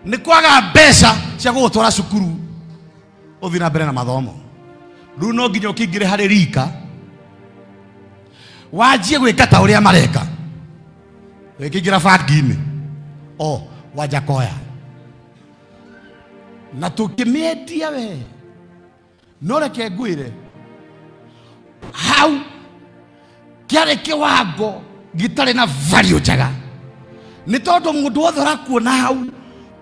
nĩ kwaga mbeca cia gũgũtwara cukuru ũthiĩ na mbere na mathomo. Rĩu no nginya ũkĩingĩre harĩ rika wanjie gwĩka ta ũrĩa mareka, wĩkĩingĩra bangi-inĩ o Wanjakoya na tũkĩmĩendia we. No reke ngwĩre hau kĩarĩ kĩwango gĩtarĩ na value njega, nĩ tondũ mũndũ wothe ũrakuona hau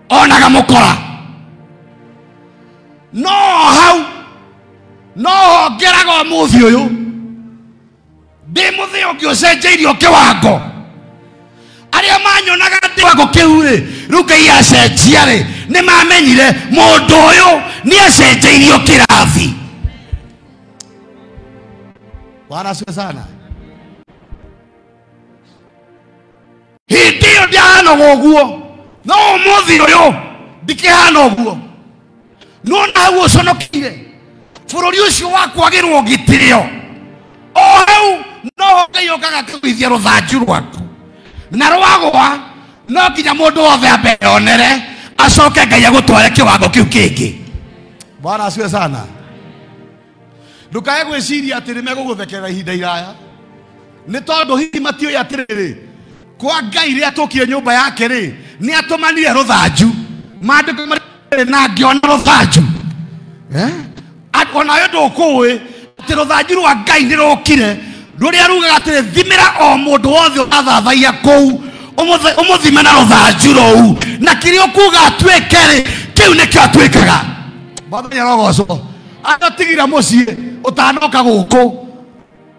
onaga mũkora. No hau no hongeraga ũmũthĩ ũyũ ndĩ mũthĩ ũngĩ ũcenjeirio kĩwango. Arĩa manyonaga kĩwango kĩu rĩ, rĩu Ngai acenjia rĩ, nĩ mamenyire mũndũ ũyũ nĩ acenjeirio kĩrathi. Bwana asifiwe sana. Hĩndĩ ĩyo ndiahanaga ũguo, no ũmũthĩ ũyũ ndikĩhana ũguo. Nona hau ũconokeire bũrũri ũcio wa kwagĩrwo gĩtĩo, o hau no Ngai okaga akagũithia rũthanju rwaku na rwagwa, no nginya mũndũ wothe ambe onere acoke Ngai agũtware kĩwango kĩu kĩngĩ. Bwana asifiwe sana. Ndũkae gwĩciria atĩ nĩ megũgũthekerera ihinda iraya, nĩ tondũ hihi matiũĩ atĩrĩrĩ kwa Ngai rĩrĩa tũkire nyũmba yake rĩ nĩ atũmanire rũthanju. Maandĩko marĩ na ngĩona rũthanju onawe ndũkũĩ Atĩ rũthanju rwa Ngai nĩ rũkire rũrĩa rugaga atĩrĩ thimĩra o mũndũ wothe ũrathathaiya kũu ũmũthime na rũthanju rũu na kĩrĩa ũkuga atuĩke rĩ kĩu nĩkĩo atuĩkaga. Mwathani arogocwo. Atotigire mũciĩ ũtanoka gũkũ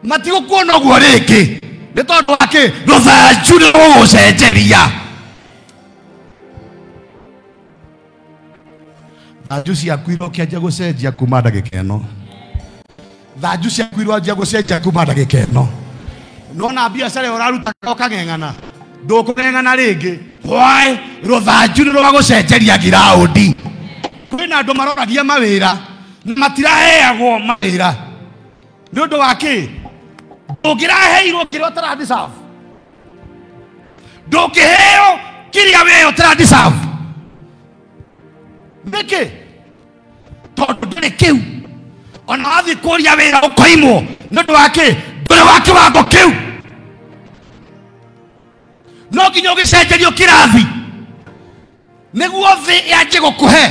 matigũkuona ũguo rĩngĩ nĩ tondũ wa kĩ rũthanju nĩ rũgũcenjeria. Thanju ciaku irokĩanjia gũcenjia kuma ndagĩka ĩno. Thanju ciaku iroanjia gũcenjia kuma ndagĩka ĩno. Nona biacara ĩyo ũrarutaga ũkang'eng'ana ndũkũng'eng'ana rĩngĩ. Why? Rũthanju nĩ rwagũcenjeria ngiraũndi. Kwĩna andũ maroragia mawĩra na matiraheagwo mawĩra nĩ ũndũ wa kĩ? Ndũngĩraheirwo kĩrĩa ũtara deserve. Ndũngĩheo kĩrĩa we ũtara deserve. Nĩkĩ? Tondũ ndũrĩ kĩu. Ona wathiĩ kũria wĩra ũkoimwo nĩ ũndũ wa kĩ? Ndũrĩ wa kĩwango kĩu. No nginya ũgĩcenjerio kĩrathi nĩguo thĩ yanjie gũkũhe.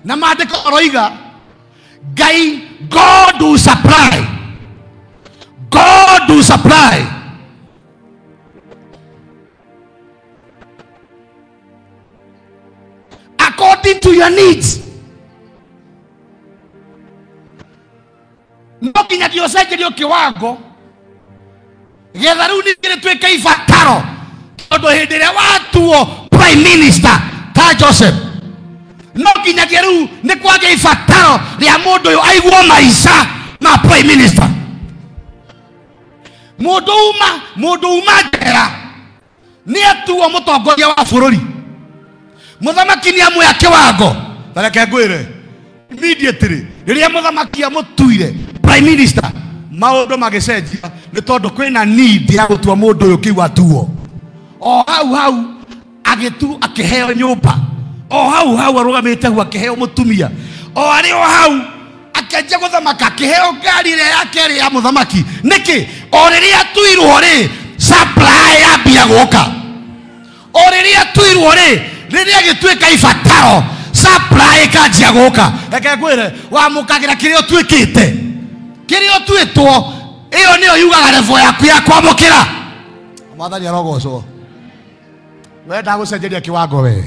Na maandĩko maroiga Ngai, God will supply. God will supply. According to your needs. No nginyagia ũcenjerio kĩwango getha rĩu ningĩ rĩtuĩke ibataro tondũ hĩndĩ ĩrĩa watuo prime minister ta Joseph no nginyagia rĩu nĩ kwagĩa ibataro rĩa mũndũ ũyũ aiguo maica ma prime minister. Mũndũ uma njera nĩ atuo mũtongoria wa bũrũri. Mũthamaki nĩ amuoya kĩwango. Ta reke ngwĩre immediately rĩrĩa mũthamaki amũtuire prime minister maũndũ magĩcenjia nĩ tondũ kwĩna need ya gũtua mũndũ ũyũ kĩu atuo. O hau hau agĩtu akĩheo nyũmba. O hau hau arũgamĩte hau akĩheo mũtumia. O arĩ o hau akĩanjia gũthamaka akĩheo ngari ĩrĩa ya kerĩ ya mũthamaki. Nĩkĩ? O rĩrĩa atuirwo rĩ supply yambia gũka. O rĩrĩa atuirwo rĩ rĩrĩa gĩtuĩka ibataro supply ĩkanjia gũka. Reke ngwĩre wamũkagĩra kĩrĩa ũtuĩkĩte kĩrĩa ũtuĩtwo ĩyo nĩyo yugaga level yaku ya kwamũkĩra. Mwathani arogocwo. We ndagũcenjeria kĩwango we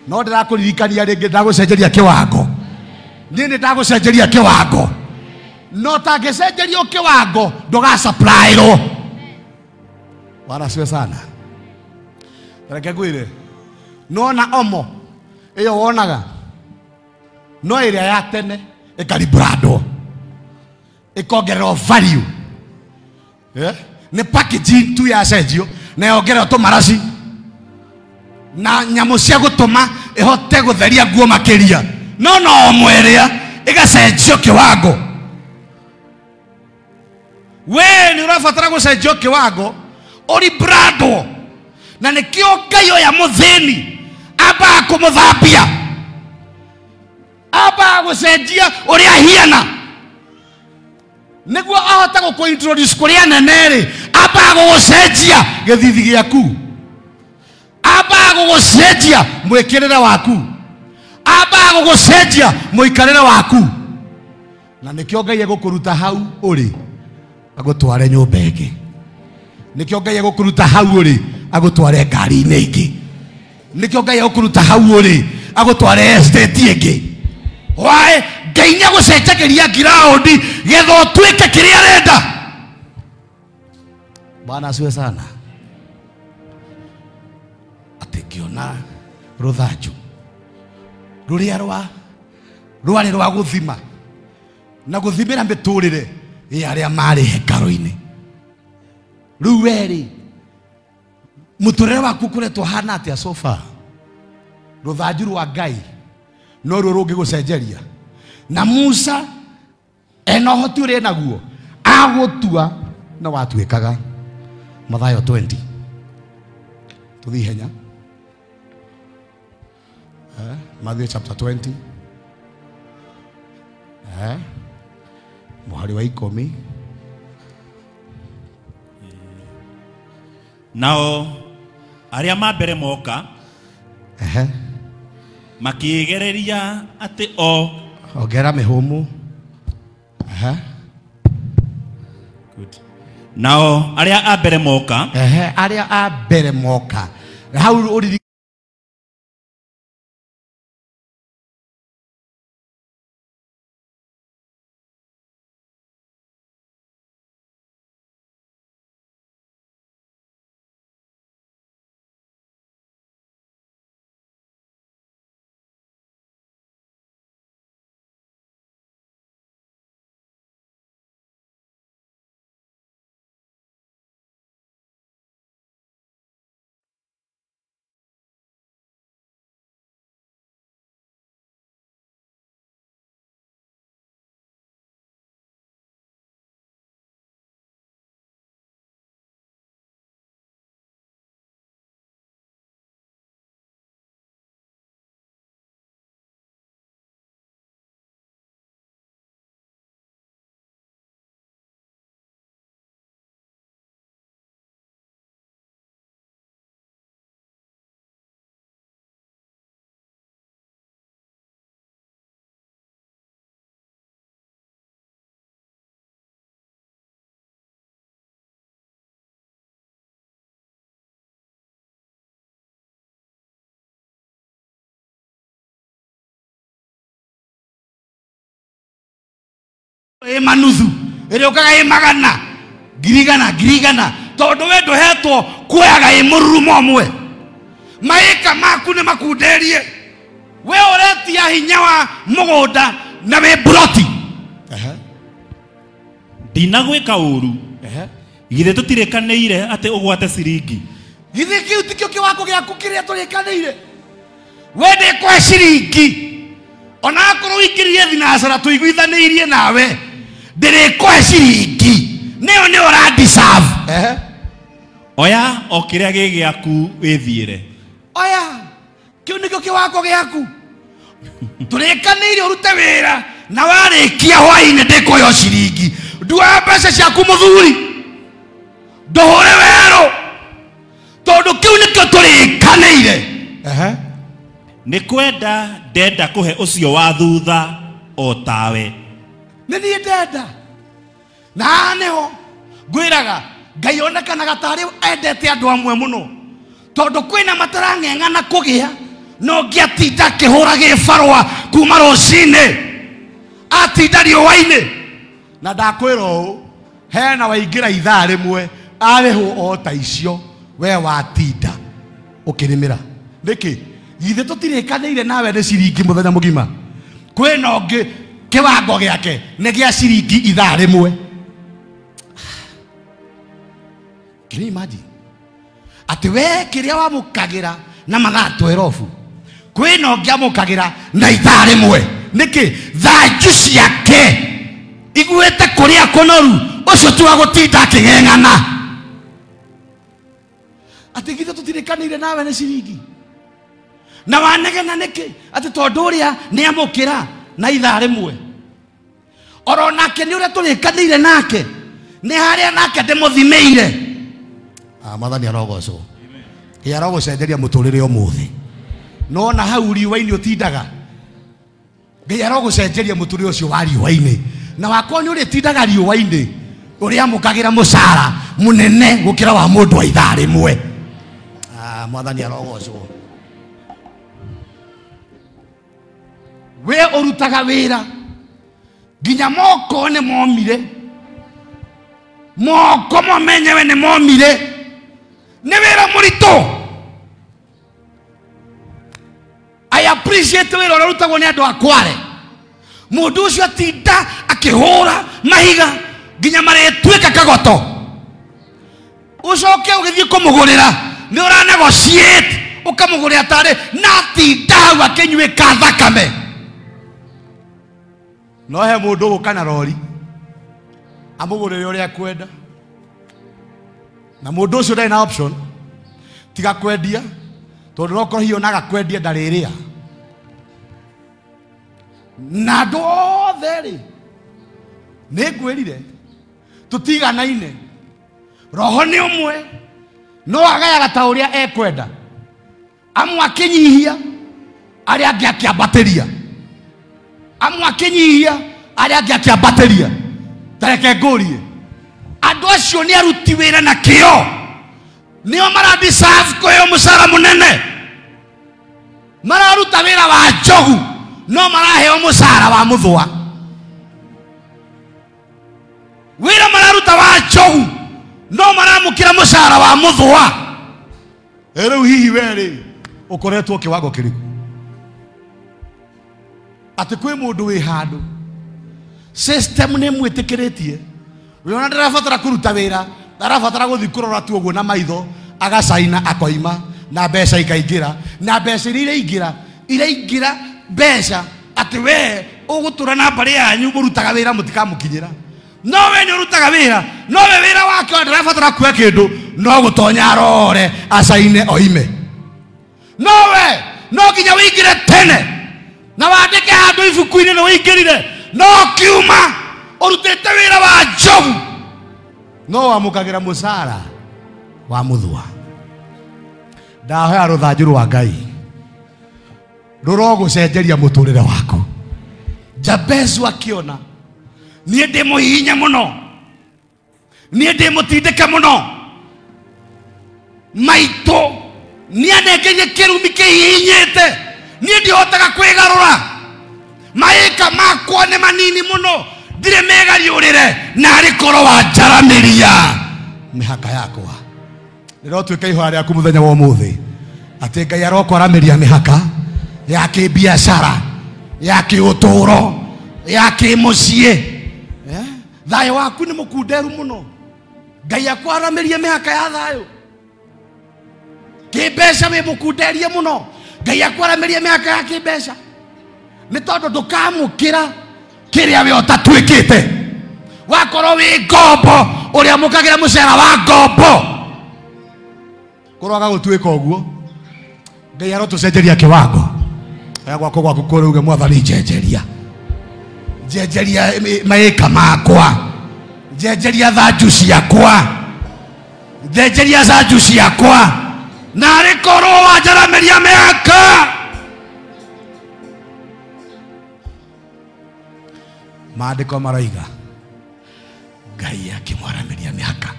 no ndĩrakũririkania rĩngĩ ndagũcenjeria kĩwango. Niĩ nĩ ndagũcenjeria kĩwango no tangĩcenjerio kĩwango ndũgasupplyĩrwo. Bwana asifiwe sana. Reke ngwĩre nona omo ĩyo wonaga no ĩrĩa ya tene ĩkaribrandwo ĩkongererwo value. Nĩ packaging tu yacenjio na yongererwo tũmaraci na nyamũ cia gũtũma ĩhote gũtheria nguo makĩria no no omo ĩrĩa ĩgacenjio kĩwango. We nĩ ũrabatara gũcenjio kĩwango ũribrandwo na nĩkĩo Ngai oya mũthĩni ambaga kũmũthambia ambaga gũcenjia ũrĩa ahiana nĩguo ahote gũkũ-introduce kũrĩ anene rĩ ambaga gũgũcenjia gĩthithi gĩaku ambaga gũgũcenjia mwĩkĩrĩre waku ambaga gũgũcenjia mũikarĩre waku na nĩkĩo Ngai egũkũruta hau ũrĩ agũtware nyũmba ĩngĩ. Nĩkĩo Ngai egũkũruta hau ũrĩ agũtware ngari-inĩ ĩngĩ. Nĩkĩo Ngai egũkũruta hau ũrĩ agũtware estate ĩngĩ. Why? Ngai nĩ agũcenjagĩria ngiraũndi getha ũtuĩke kĩrĩa arenda. Bwana asifiwe sana. Atĩ ngĩona rũthanju rũrĩa rwarĩ rwa gũthima na gũthimĩra mĩtũrĩre ya arĩa marĩ hekarũ-inĩ. Rĩu we rĩ mũtũrĩre waku ũkoretwo ũhana atĩa so far? Rũthanju rwa Ngai no ruo rũngĩgũcenjeria. Na Musa ena ũhoti ũrĩa enaguo agũtua na watuĩkaga. Mathayo 20 tũthiĩ ihenya. Matthew chapter 20 mũhari wa 10. Nao arĩa ma mbere moka makĩgereria atĩ o ongera mĩhũmũ. Good. Nao arĩa a mbere moka. Ehe, arĩa a mbere moka. Hau ũriri Manuthu ĩrĩa ũkaga ĩ magana ngirigana ngirigana tondũ we ndũhetwo kuoyaga ĩ mũrurumo ũmwe maĩka maku nĩ makunderie we ũretia hinya wa mũgũnda na wĩ mburoti. Ndinagwĩka ũru. Githĩ tũtirĩkanĩire atĩ ũgwate ciringi. Githĩ kĩu tikĩo kĩwango gĩaku kĩrĩa tũrĩkanĩire we ndĩkũhe ciringi ona akorwo ũingĩrire thinacara tũiguithanĩirie nawe ndĩrĩkũhe ciringi nĩyo nĩ ũra deserve. Oya o kĩrĩa gĩ gĩaku wĩthiĩre. Oya kĩu nĩkĩo kĩwango gĩaku tũrĩkanĩire ũrute wĩra na warĩkia hwainĩ ndĩkũhe ciringi nduoya mbeca ciaku mũthuri ndũhũre werũ tondũ kĩu nĩkĩo tũrĩkanĩire. Nĩ kwenda ndenda kũhe ũcio wa thutha o tawe. Nĩ niĩ ndenda na haha nĩho ngwĩraga Ngai onekanaga tarĩ endete andũ amwe mũno tondũ kwĩna matarang'eng'ana kũgĩa no ngĩatinda akĩhũra gĩbarũa kuma rũcinĩ atinda riũa-inĩ na ndakwĩra ũũ hena waingĩra ithaa rĩmwe arĩhwo o ta icio we watinda ũkĩrĩmĩra nĩkĩ githĩ tũtirĩkanĩire nawe nĩ ciringi mũthenya mũgima kwĩna ũngĩ kĩwango gĩake nĩ gĩa ciringi ithaa rĩmwe. Can you imagine atĩ we kĩrĩa wamũkagĩra na mathaa 12 kwĩna ũngĩ amũkagĩra na ithaa rĩmwe nĩkĩ thanju ciake iguĩte kũrĩa kũnoru ũcio ti wa gũtinda akĩng'eng'ana atĩ githĩ tũtirĩkanĩire nawe nĩ ciringi na wanegena nĩkĩ atĩ tondũ ũrĩa nĩ amũkĩra na ithaa rĩmwe oro nake nĩ ũrĩa tũrĩkanĩire nake nĩ harĩa nake ndĩmũthimĩire. Mwathani arogocwo ĩ arogũcenjeria mũtũrĩre ũmũthĩ no na hau riũa-inĩ ũtindaga Ngai arogũcenjeria mũtũrĩre ũcio wa riũa-inĩ na wakorwo nĩ ũrĩtindaga riũa-inĩ ũrĩamũkagĩra mũcara mũnene gũkĩra wa mũndũ wa ithaa rĩmwe. Mwathani arogocwo. We ũrutaga wĩra nginya moko nĩ momire moko mo menyewe nĩ momire nĩ wĩra mũritũ. I appreciate wĩra ũrĩa ũrutagwo nĩ andũ a Kware mũndũ ũcio atinda akĩhũra mahiga nginya marĩtuĩka kagoto ũcoke ũgĩthiĩ kũmũgũrĩra nĩ ũra negotiate ũkamũgũrĩra tarĩ na atinda hau akĩnyuĩka thakame no he mũndũ ũgũka na rori amũgũrĩre ũrĩa akwenda na mũndũ ũcio ndarĩ na option tiga kwendia tondũ no korwo hihi onaga kwendia ndarĩrĩa na andũ othe rĩ nĩ ngwĩrire tũtiganaine roho nĩ ũmwe no agayaga ta ũrĩa ekwenda amwe akĩnyihia arĩa angĩ akĩambatĩria amwe akĩnyihia arĩa angĩ akĩambatĩria. Ta reke ngũrie andũ Andũ acio nĩ aruti wĩra na kĩo. Nĩo maradeserve kũheo mũcara mũnene. Mararuta wĩra wa njogu no maraheo mũcara wa mũthũa. Wĩra mararuta wa njogu no maramũkĩra mũcara wa mũthũa. Rĩu hihi we rĩ ũkoretwo kĩwango kĩrĩkũ? Atĩ kwĩ mũndũ wĩ handũ system nĩ mwĩtĩkĩrĩtie wĩona ndarabatara kũruta wĩra, arabatara gũthiĩ kũrora tu ũguo na maitho, agacaina akoima na mbeca ikaingĩra, na mbeca iria iraingĩra iraingĩra mbeca atĩ we ũgũtũra na mbarĩ yanyu mũrutaga wĩra mũtikamũkinyĩra. No we nĩ ũrutaga wĩra, no we wĩra wake ndarabatara kuoya kĩndũ no gũtonya arore acaine oime. No we no nginya wĩingĩre tene na wandĩke handũ ibuku-inĩ nĩ wĩingĩrire, no kiuma ũrutĩte wĩra wa njogu no wamũkagĩra mũcara wa mũthũa. Ndahoya rũthanju rwa Ngai rũrogũcenjeria mũtũrĩre waku. Jabezu akĩona niĩ ndĩ mũhihinye mũno, niĩ ndĩ mũtindĩke mũno, maitũ nĩanengerie kĩrumi kĩhihinyĩte, niĩ ndihotaga kwĩgarũra, maĩka makwa nĩ manini mũno, ndirĩ megariũrĩre, narĩ korwo wanjaramĩria mĩhaka yakwa. Rĩrotuĩka ihoya rĩaku mũthenya wa ũmũthĩ atĩ Ngai arokwaramĩria mĩhaka ya kĩbiacara, ya kĩũtũũro, ya kĩmũciĩ. Thayũ waku nĩ mũkunderu mũno. Ngai akwaramĩrie mĩhaka ya thayũ. Kĩmbeca wĩ mũkunderie mũno. Ngai akwaramĩrie mĩhaka ya kĩmbeca. Nĩ tondũ ndũkamũkĩra kĩrĩa we ũtatuĩkĩte. Wakorwo wĩ ngombo ũrĩa mũkagĩra mũcara wa ngombo, kũroaga gũtuĩka ũguo. Ngai arotũcenjeria kĩwango. Oya gwako gwaku kũrĩa uge Mwathani njenjeria, njenjeria maĩka makwa, njenjeria thanju ciakwa, njenjeria thanju ciakwa, narĩ korwo wanjaramĩria mĩhaka. Maandĩko maroiga Ngai akĩmwaramĩria mĩhaka.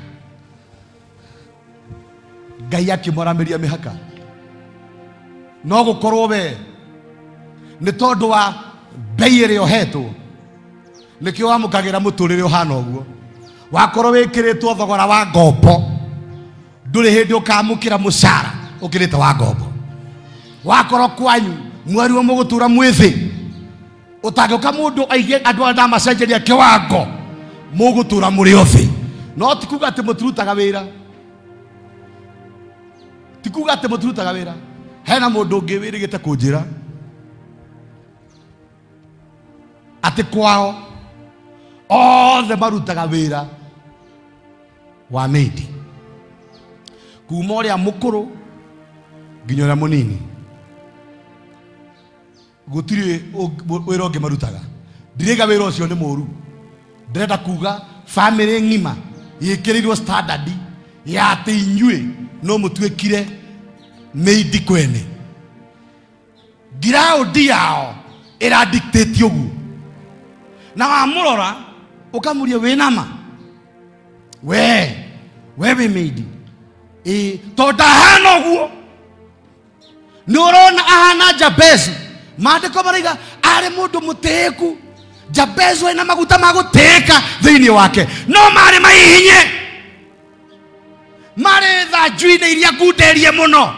Ngai akĩmwaramĩria mĩhaka. No gũkorwo we nĩ tondũ wa mbei ĩrĩa ũhetwo nĩkĩo wamũkagĩra mũtũrĩre ũhana ũguo. Wakorwo wĩkĩrĩtwo thogora wa ngombo, ndũrĩ hĩndĩ ũkamũkĩra mũcara ũkĩrĩte wa ngombo. Wakorwo kwanyu mwerirwo mũgũtũra mwĩthĩ, ũtangĩũka mũndũ aige andũ arĩa ndamacenjeria kĩwango, mũgũtũra mũrĩ othĩ. No ti kuga atĩ mũtirutaga wĩra, ti kuga atĩ mũtirutaga wĩra. Hena mũndũ ũngĩ wĩrĩgĩte kũnjĩra atĩ kwao othe marutaga wĩra wa maid, kuma ũrĩa mũkũrũ nginya ũrĩa mũnini, gũtirĩ wĩra ũngĩ marutaga. Ndirĩga wĩra ũcio nĩ mũru, ndĩrenda kuga famĩlĩ ng'ima yĩkĩrĩirwo standard ya atĩ inyuĩ no mũtuĩkire maid kwene. Ngiraũndi yao ĩradictate ũguo. Na wamũrora ũkamũria wĩna ma we wĩ maid ĩ, tondũ ndahana ũguo. Nĩ ũrona ahana Jabezu. Maandĩko maraiga arĩ mũndũ mũtĩĩku. Jabezu ena maguta ma gũtĩĩka thĩinĩ wake, no marĩ maihinye, marĩ thanju-inĩ iria ngunderie mũno.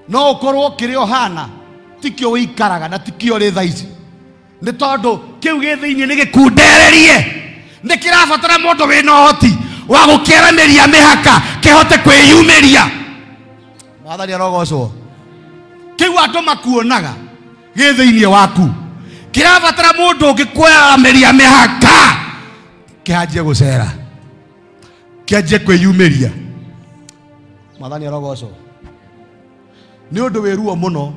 No ũkorwo kĩrĩa ũhana tikĩo wĩikaraga na tikĩo rĩ thaa ici, nĩ tondũ kĩu gĩ thĩinĩ nĩ gĩkundererie, nĩ kĩrabatara mũndũ wĩna ũhoti wa gũkĩaramĩria mĩhaka kĩhote kwĩyumĩria. Mwathani arogocwo. Kĩu andũ makuonaga gĩ thĩinĩ waku kĩrabatara mũndũ ũngĩ kwaramĩria mĩhaka kĩanjie gũcera, kĩanjie kwĩyumĩria. Mwathani arogocwo. Nĩ ũndũ wĩ ruo mũno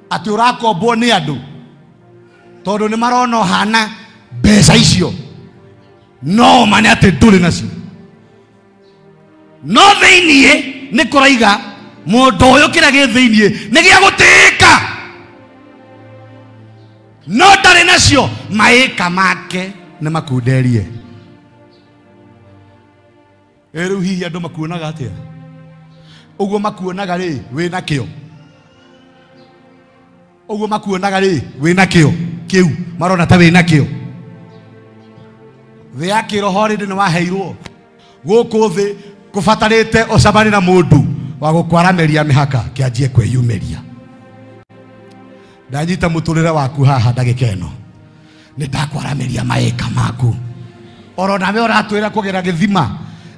atĩ ũrakombwo nĩ andũ tondũ nĩ marona ũhana mbeca icio, no ma nĩ atĩ ndũrĩ nacio. No thĩiniĩ nĩ kũraiga mũndũ ũyũ kĩrĩa gĩ thĩiniĩ nĩ gĩa gũtĩĩka, no ndarĩ nacio. Maĩka make nĩ makunderie. Rĩu hihi andũ makuonaga atĩa? Ũguo makuonaga rĩ wĩna kĩo. Ũguo makuonaga rĩ wĩna kĩo kĩu marona ta wĩna kĩo. Thĩ ya kĩroho rĩ nĩ waheirwo gũkũ thĩ kũbatarĩte ũcemanie na mũndũ wa gũkwarameria mĩhaka kĩanjie kwĩyumĩria. Ndanyita mũtũrĩre waku haha ndagĩka ĩno nĩ ndakwarameria maĩka maku. Oro nawe ũratwĩra kũgera gĩthima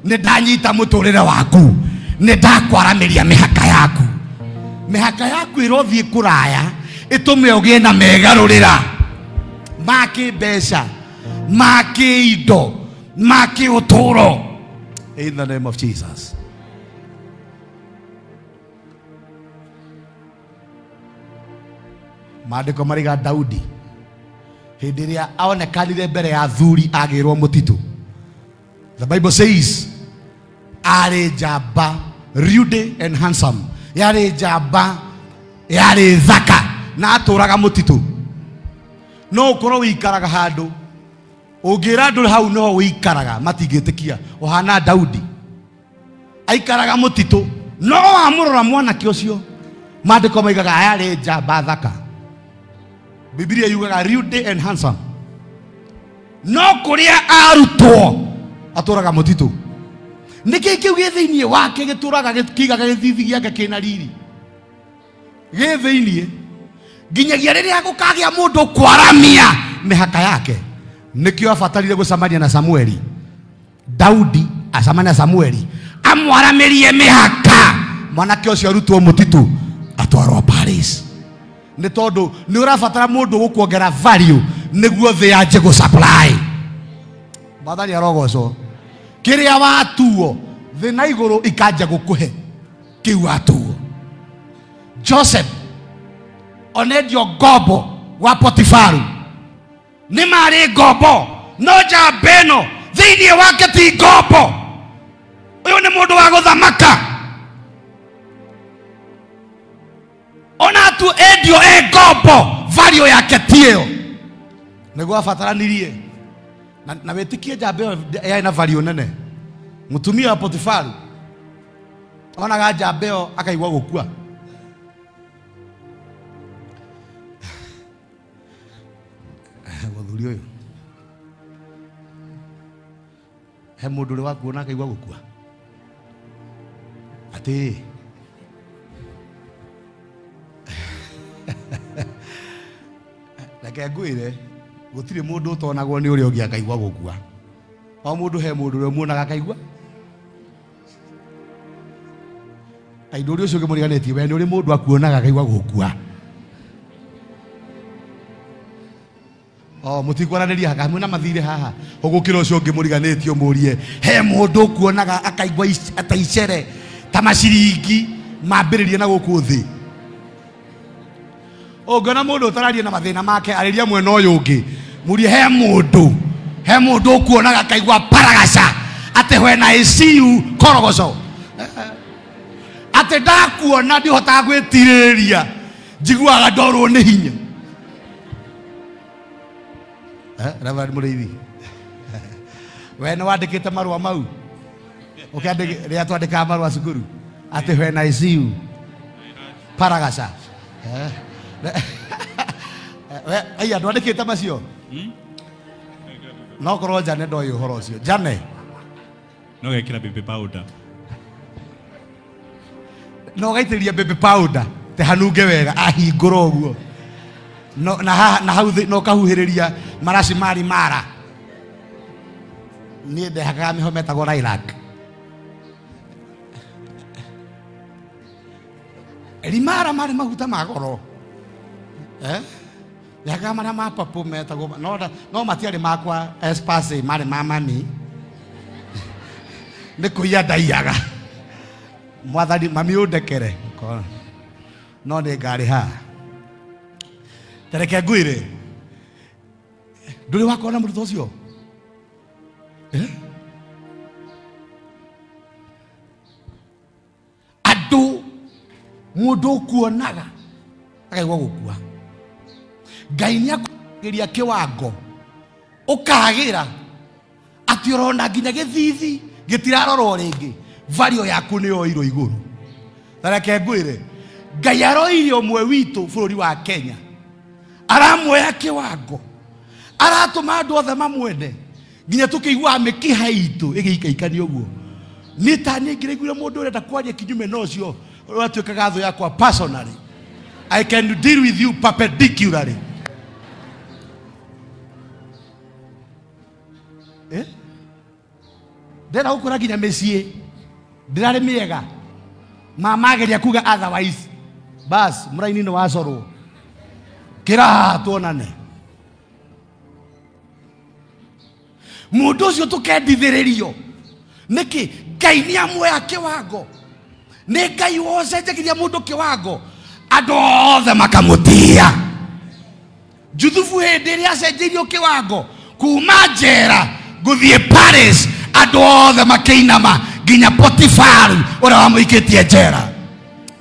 nĩ ndanyita mũtũrĩre waku nĩ ndakwarameria mĩhaka yaku. Mĩhaka yaku ĩrothiĩ kũraya ĩtũme ũgĩe na megarũrĩra ma kĩmbeca, ma kĩindo, ma kĩũtũũro. In the name of Jesus. Maandĩko mariga Daudi hĩndĩ ĩrĩa aonekanire mbere ya athuri agĩrwo mũtitũ. The Bible says arĩ njamba, rude and handsome, yarĩ njamba, yarĩ thaka na atũraga mũtitũ. No ũkorwo wĩikaraga handũ ũngĩra andũ hau no wĩikaraga matingĩtĩkia ũhana Daudi aikaraga mũtitũ no wamũrora mwanake ũcio maandĩko maigaga yarĩ njamba thaka. Biblia yugaga rude and handsome. No kũrĩa arutwo atũraga mũtitũ. Nĩkĩ kĩu gĩ thĩinĩ wake gĩtũraga gĩkigaga gĩthithi gĩake kĩna riri gĩ thĩinĩ nginyagia rĩrĩa gũkagĩa mũndũ kwaramia mĩhaka yake. Nĩkĩo abatarire gũcemania na Samueli. Daudi acemania na Samueli amwaramĩrie mĩhaka mwanake ũcio arutwo mũtitũ atwarwo Paris. Nĩ tondũ nĩ ũrabatara mũndũ gũkuongera value nĩguo thĩ yanjie gũ supply. Mwathani arogocwo. Kĩrĩa watuo thĩ na igũrũ ikanjia gũkũhe kĩu watuo. Joseph onendio ngombo gwa Potifaru nĩ marĩ ngombo no njamba ĩno thĩinĩ wake ti ngombo. Ũyũ nĩ mũndũ wa gũthamaka. Ona tu endio e ngombo value yake ti ĩyo. Nĩguo abataranirie na wĩtĩkie njamba ĩyo yarĩ na value nene. Mũtumia wa Potifaru onaga njamba ĩyo akaigua gũkua. Mũthuri ũyũ he mũndũ ũrĩ wakuona akaigua gũkua atĩ reke ngwĩre gũtirĩ mũndũ ũtonagwo nĩ ũrĩa ũngĩ akaigua gũkua. O mũndũ he mũndũ ũrĩa ũmuonaga akaigua. Aindũ ũrĩa ũcio ũngĩ mũriganĩtie we nĩ ũrĩ mũndũ akuonaga akaigua gũkua. O mũtikwaranĩria haha mwĩna mathirĩ haha ũgũkĩra ũcio ũngĩ mũriganĩtie ũmũrie he mũndũ ũkuonaga akaigua ta icere ta maciringi mambĩrĩrie na gũkũ thĩ. Ũngĩona mũndũ ũtararia na mathĩna make arĩria mwena ũyũ ũngĩ mũrie he mũndũ ũkuonaga akaigua paragaca atĩ when I see you korogoco atĩ ndakuona ndihotaga gwĩtirĩrĩria njiguaga ndorwo nĩ hinya. Reverend Mũrĩithi we nĩ wandĩkĩte marũa mau ũkĩandĩka rĩrĩa twandĩkaga marũa cukuru atĩ when I see you paragaca. Aya ndwandĩkĩte macio no korwo Jane ndoĩ ũhoro ũcio. Jane no gekĩra baby powder no gaitĩrĩria baby powder te hanunge wega ahingũra ũguo no na hau no kahuhĩrĩria maraci mari mara. Niĩ ndehakaga mĩho metagwo lilac. Rimara marĩ maguta ma goro. Ndehakaga marĩa ma purple metagwo no matiarĩ makwa espace marĩ ma mami. Nĩ kũiya ndaiyaga. Mwathani mami ũndekere no nĩ ngarĩha. Tareke ngwĩre ndũrĩ wakona mũrutwo ũcio? Andũ mũndũ ũkuonaga akaigua gũkua. Ngai nĩ akũgeria kĩwango ũkagĩra atĩ ũrona nginya gĩthithi Gĩtirarorwo rĩngĩ. Value yaku nĩ yoirwo igũrũ. Ta reke ngwĩre, Ngai aroire ũmwe witũ bũrũri wa Kenya. Aramuoya kĩwango. Aratũma andũ othe mamwende. Nginya tũkĩiguaga mĩkiha itũ ĩgĩikaikania ũguo. Niĩ ta niĩ ngĩraiguire mũndũ ũrenda kwaria kinyume na ũcio ũratuĩkaga thũ yakwa personally. I can deal with you perpendicularly. Eh? Ndĩrenda gũkũra nginya mĩciĩ ndĩrarĩ mĩega. Mama ageria kuga otherwise. Bas, mũraini nĩ wacorwo. Kĩra tuonane. Mũndũ ũcio tũkendithĩrĩrio. Nĩkĩ? Ngai nĩ amuoya kĩwango. Nĩ Ngai wocenjagiria mũndũ kĩwango. Andũ othe makamũtĩa. Juthubu hĩndĩ ĩrĩa acenjeirio kĩwango kuma njera gũthiĩ Paris, andũ othe makĩinama nginya Potifaru ũrĩa wamũikĩtie njera.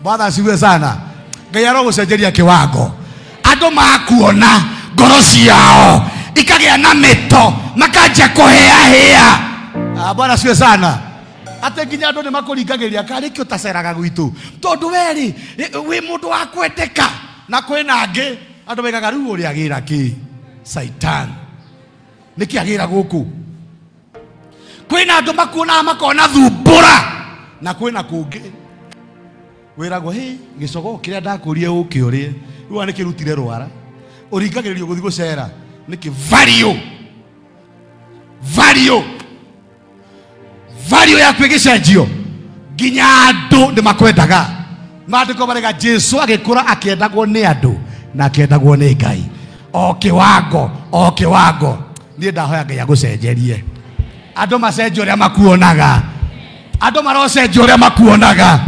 Bwana asifiwe sana. Ngai arogũcenjeria kĩwango. Andũ makuona ngoro ciao ikagĩa na mĩto makanjia kũhĩahĩa. Bwana asifiwe sana. Atĩ nginya andũ nĩ makũringagĩrĩria karĩ kĩ ũtaceraga gwitũ, tondũ we rĩ wĩ mũndũ wa kwendeka. Na kwĩna angĩ andũ maigaga rĩu ũrĩa agĩra kĩ Satan nĩkĩ agĩra gũkũ. Kwĩna andũ makuonaga makona thumbũra, na kwĩna kũngĩ wĩragwo hĩ gĩcogoo kĩrĩa ndakũrie ũke ũrĩe rĩu nĩ kĩrutire rwara. Ũringagĩrĩrio gũthiĩ gũcera nĩkĩ? Value, value, value yaku ĩgĩcenjio nginya andũ nĩ makwendaga. Maandĩko marega Jesu agĩkũra akĩendagwo nĩ andũ na akĩendagwo nĩ Ngai. O kĩwango, o kĩwango. Niĩ ndahoya Ngai agũcenjerie. Andũ macenjie ũrĩa makuonaga. Andũ marocenjia ũrĩa makuonaga.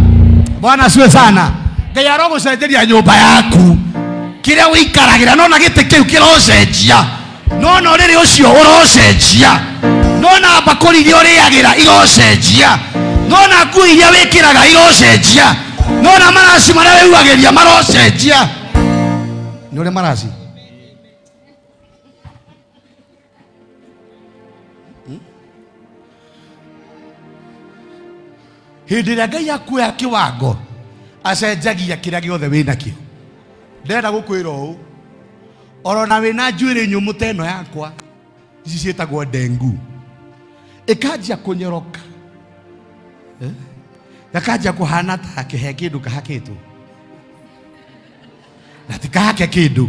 Bwana asifiwe sana. Ngai arogũcenjeria nyũmba yaku. Kĩrĩa ũikaragĩra nona gĩtĩ kĩu kĩrocenjia. Nona ũrĩrĩ ũcio ũrocenjia. Nona mbakũri iria ũrĩagĩra irocenjia. Nona nguo iria wĩkĩraga irocenjia. Nona maraci marĩa wĩhuhagĩria marocenjia. Nĩ ũrĩa maraci? Hĩndĩ ĩrĩa Ngai akuoya kĩwango acenjagia kĩrĩa gĩothe wĩnakĩo. Ndĩrenda gũkwĩra ũũ, orona wĩna njuĩrĩ nyũmũ ta ĩno yakwa, ici ciĩtagwo ndengu, ĩkanjia kũnyoroka, gakanjia kũhana ta he kĩndũ kahakĩtwo, na ti kahake kĩndũ.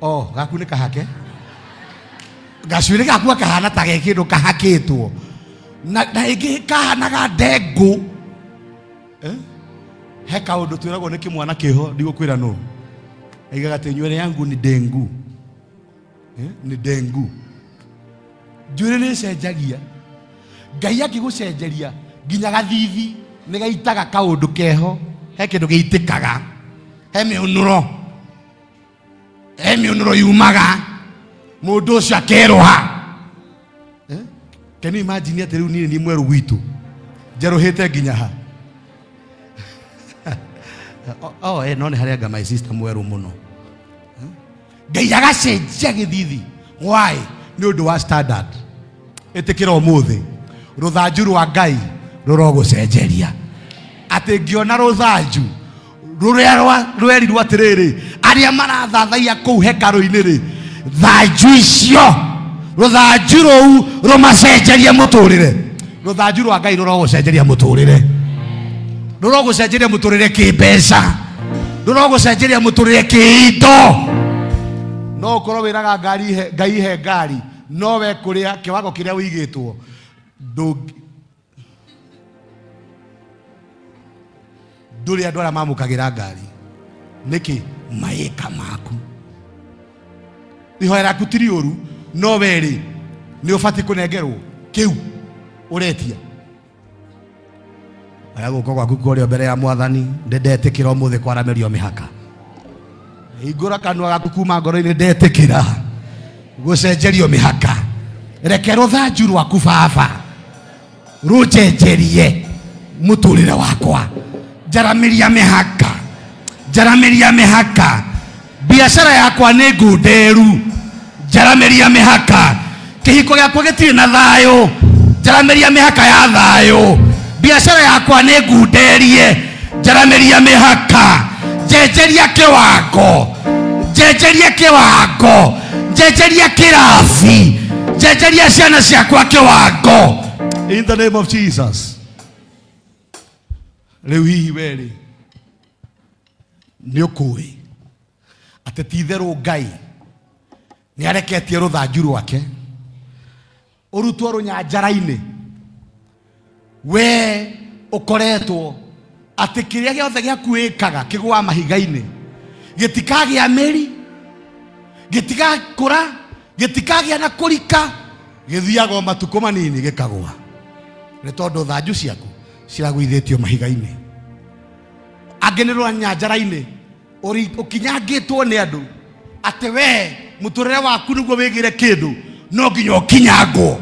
O gaku nĩ kahake, gacuĩrĩ gaku gakahana ta ge kĩndũ kahakĩtwo, na ĩngĩ kahanaga ndengũ. He kaũndũ twĩragwo nĩ kĩmwana kĩho, ndigũkwĩra nũ. Aigaga atĩ nywĩrĩ yangu ni ndengu. Ni ndengu. Njuĩrĩ nĩ ĩcenjagia. Ngai akĩgũcenjeria nginya gathithi nĩ gaitaga kaũndũ keho, he kĩndũ gĩitĩkaga, he mĩũnũro, he mĩũnũro yumaga, mũndũ ũcio akerũha. Can you imagine atĩ rĩu niĩ nĩ mwerũ gwitũ njerũhĩte nginya ha? Oh, no nĩ harĩa anga my sister mwerũ mũno. Ngai agacenjia gĩthithi. Why? Nĩ ũndũ wa standard. Ĩtĩkĩra ũmũthĩ rũthanju rwa Ngai rũrogũcenjeria. Atĩ ngĩona rũthanju rũrĩa rwerirwo atĩrĩrĩ, arĩa marathathaiya kũu hekarũ-inĩ rĩ, thanju icio, rũthanju rũu rũmacenjerie mũtũrĩre. Rũthanju rwa Ngai rũrogũcenjeria mũtũrĩre. Rũrogũcenjeria mũtũrĩre kĩmbeca. Rũrogũcenjeria mũtũrĩre kĩindo. No ũkorwo wĩraga ngari Ngai he ngari, no we kũrĩa kĩwango kĩrĩa ũigĩtwo ndũrĩ andũ arĩa mamũkagĩra ngari. Nĩkĩ? Maĩka maku. Ihoya rĩaku ti rĩũru, no we rĩ nĩ ũbatiĩ kũnengerwo kĩu ũretia. Oya guoko gwaku kũrĩa mbere ya mwathani, ndetĩkĩra ũmũthĩ kwaramĩrio mĩhaka. Hingũra kanua gaku kuma ngoro-inĩ, ndetĩkĩra gũcenjerio mĩhaka. Reke rũthanju rwaku baba rũnjenjerie mũtũrĩre wakwa. Njaramĩria mĩhaka, njaramĩria mĩhaka. Biacara yakwa nĩ ngunderu, njaramĩria mĩhaka. Kĩhiko gĩakwa gĩtirĩ na thayũ, Njaramĩria mĩhaka ya thayũ. Biacara yakwa nĩ ngunderie. Njaramĩria mĩhaka. Njenjeria kĩwango. Njenjeria kĩwango. Njenjeria kĩrathi. Njenjeria ciana ciakwa kĩwango. In the name of Jesus. Rĩu hihi we-rĩ, nĩ ũkũĩ atĩ ti itherũ Ngai nĩ areketie rũthanju rwake ũrutwo rũnyanjara-inĩ. We ũkoretwo atĩ kĩrĩa gĩothe gĩaku wĩkaga kĩgũaga mahiga-inĩ, gĩtikagĩa mĩri, gĩtigakũra, gĩtikagĩa na kũrika, gĩthiaga o matukũ manini gĩkagũa, nĩ tondũ thanju ciaku ciragũithĩtio mahiga-inĩ. Angĩ nĩ rũnyanjara-inĩ ũkinyangĩtwo nĩ andũ atĩ we mũtũrĩre waku nĩguo wĩgĩre kĩndũ no nginya ũkinyangwo,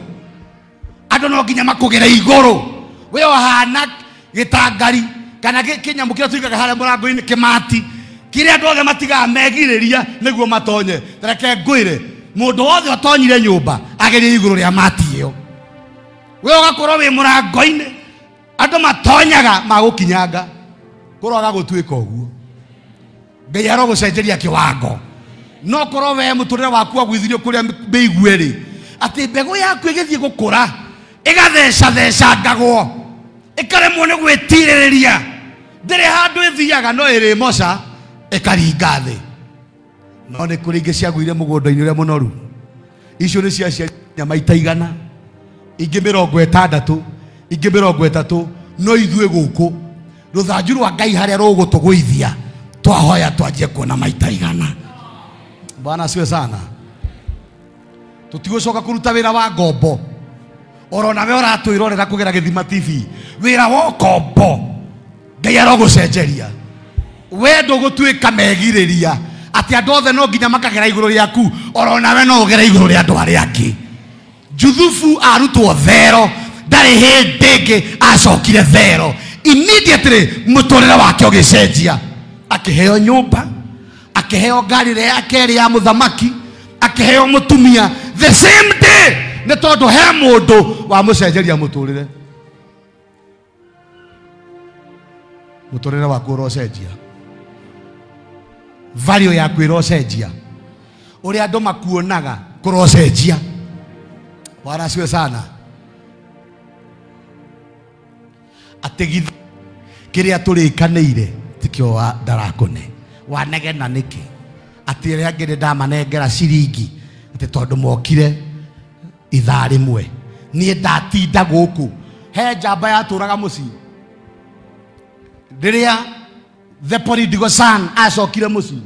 andũ no nginya makũgere igũrũ. We ũhana gĩtangari kana kĩnyamũ kĩrĩa tũigaga harĩa mũrango-inĩ kĩmati kĩrĩa andũ othe matigaga megirĩria nĩguo matonye. Reke ngwĩre, mũndũ wothe ũtonyire nyũmba agerie igũrũ rĩa mati ĩyo. We ũgakorwo wĩ mũrango-inĩ, andũ matonyaga magũkinyanga, kũroga gũtuĩka ũguo. Ngai arogũcenjeria kĩwango. No korwo we mũtũrĩre waku wagũithirio kũrĩa mĩigue rĩ, atĩ mbegũ yaku ĩgĩthiĩ gũkũra ĩgathecathecangagwo, ĩkaremwo nĩ gwĩtirĩrĩria, ndĩrĩ handũ ĩthiaga no ĩrĩ moca ĩkaringa thĩ. No nĩ kũrĩ ingĩ ciagũire mũgũnda-inĩ ũrĩa mũnoru, icio nĩ ciaciarire maita 100, ingĩ 60, ingĩ 30. No ithuĩ gũkũ rũthanju rwa Ngai harĩa rũgũtũgũithia twahoya twanjie kuona maita 100. Bwana asiwe sana. Tũtigũcoka kũruta wĩra wa ngombo. Oro nawe ũratwĩrorera kũgera Gĩthima TV, wĩra wa ũkombo Ngai arogũcenjeria. We ndũgũtuĩka megirĩria atĩ andũ othe no nginya makagera igũrũ rĩaku, oro nawe no ũgere igũrũ rĩa andũ arĩa angĩ. Juthubu arutwo thero, ndarĩ hĩndĩ ĩngĩ acokire thero. Immediately mũtũrĩre wake ũgĩcenjia, akĩheo nyũmba, akĩheo ngari ĩrĩa ya kerĩ ya mũthamaki, akĩheo mũtumia the same day, nĩ tondũ he mũndũ wamũcenjeria mũtũrĩre. Mũtũrĩre waku ũrocenjia, value yaku ĩrocenjia, ũrĩa andũ makuonaga kũrocenjia. Bwana asifiwe sana. Atĩ githĩ kĩrĩa tũrĩkanĩire tikĩo ndarakũne wanegena nĩkĩ? Atĩ arĩa angĩ nĩ ndamanengera ciringi atĩ tondũ mokire ithaa rĩmwe, niĩ ndatinda gũkũ. He njamba yatũraga mũciĩ rĩrĩa the prodigal son acokire mũciĩ,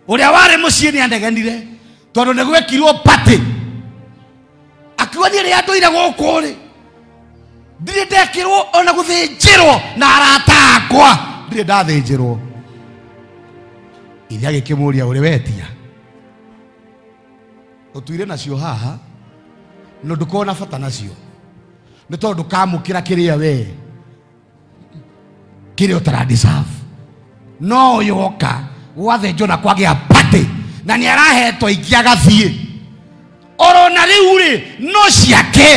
ũrĩa warĩ mũciĩ nĩ anegenire tondũ nĩ gwekirwo party. Akiuga niĩ rĩrĩa ndũire gũkũ rĩ, ndirĩ ndekĩrwo ona gũthĩnjĩrwo na arata akwa, ndirĩ ndathĩnjĩrwo. Ithe agĩkĩmũria, ũrĩ wetia ũtuire nacio haha, no ndũkorwo na bata nacio, nĩ tondũ ndũkamũkĩra kĩrĩa we kĩrĩa ũtara deserve. No ũyũ oka gwathĩnjwo na kwagĩa party na nĩ arahetwo ingĩ agathiĩ, oro na rĩu rĩ no ciake,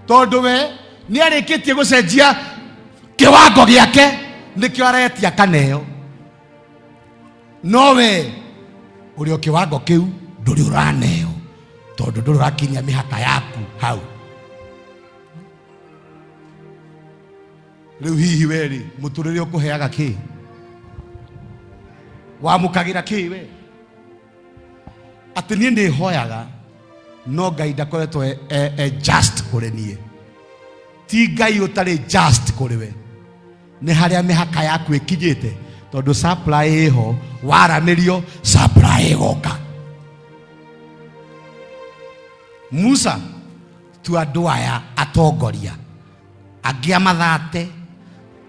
tondũ we nĩ arĩkĩtie gũcenjia kĩwango gĩake, nĩkĩo aretia kaneo. No we ũrĩ o kĩwango kĩu ndũrĩ ũraneo, tondũ ndũrĩ ũrakinyia mĩhaka yaku hau. Rĩu hihi we rĩ, mũtũrĩre ũkũheaga kĩ? Wamũkagĩra kĩ we? Atĩ niĩ nĩ hoyaga no Ngai ndakoretwo e just kũrĩ niĩ. Ti Ngai ũtarĩ just kũrĩ we, nĩ harĩa mĩhaka yaku ĩkinyĩte, tondũ supply ĩho, waramĩrio supply ĩgoka. Musa tu andũ aya atongoria, angĩ a mathate,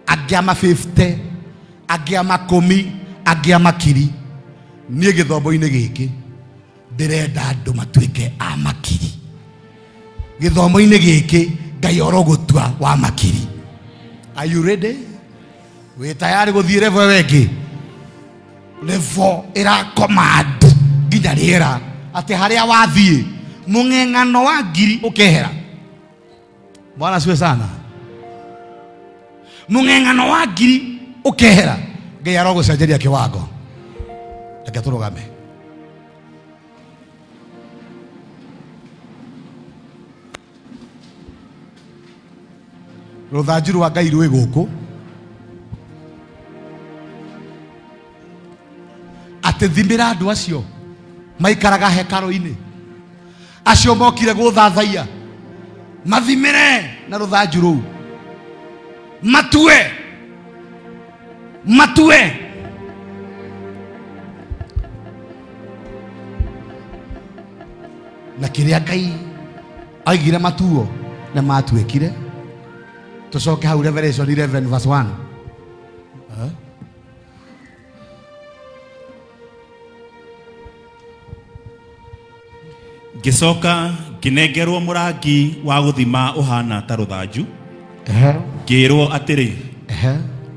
angĩ a ma50, angĩ a makũmi, angĩ a makiri. Niĩ gĩthomo-inĩ gĩkĩ ndĩrenda andũ matuĩke a makiri. Gĩthomo-inĩ gĩkĩ Ngai orogũtua wa makiri. Are you ready? Wĩ tayari gũthiĩ level ĩyo ĩngĩ? Level ĩra command nginya rĩera atĩ harĩa wathiĩ Mung'eng'ano wa ngiri ukehera. Bwana siwe sana. Mung'eng'ano wa ngiri ukehera. Ngai arogucenjeria kiwango. Reke turugame. Ruthanju rwa Ngai rwĩ gũkũ. Atĩ thimĩra andũ acio maikaraga hekarũ-inĩ, acio mokire gũthathaiya, mathimĩre na rũthanju rũu, matue matue. Na kĩrĩa Ngai aigire matuo na matuĩkire. Tucoke hau Revelation 11 verse 1. Ngĩcoka ngĩnengerwo mũrangi wa gũthima ũhana ta rũthanju, ngĩĩrwo atĩrĩ,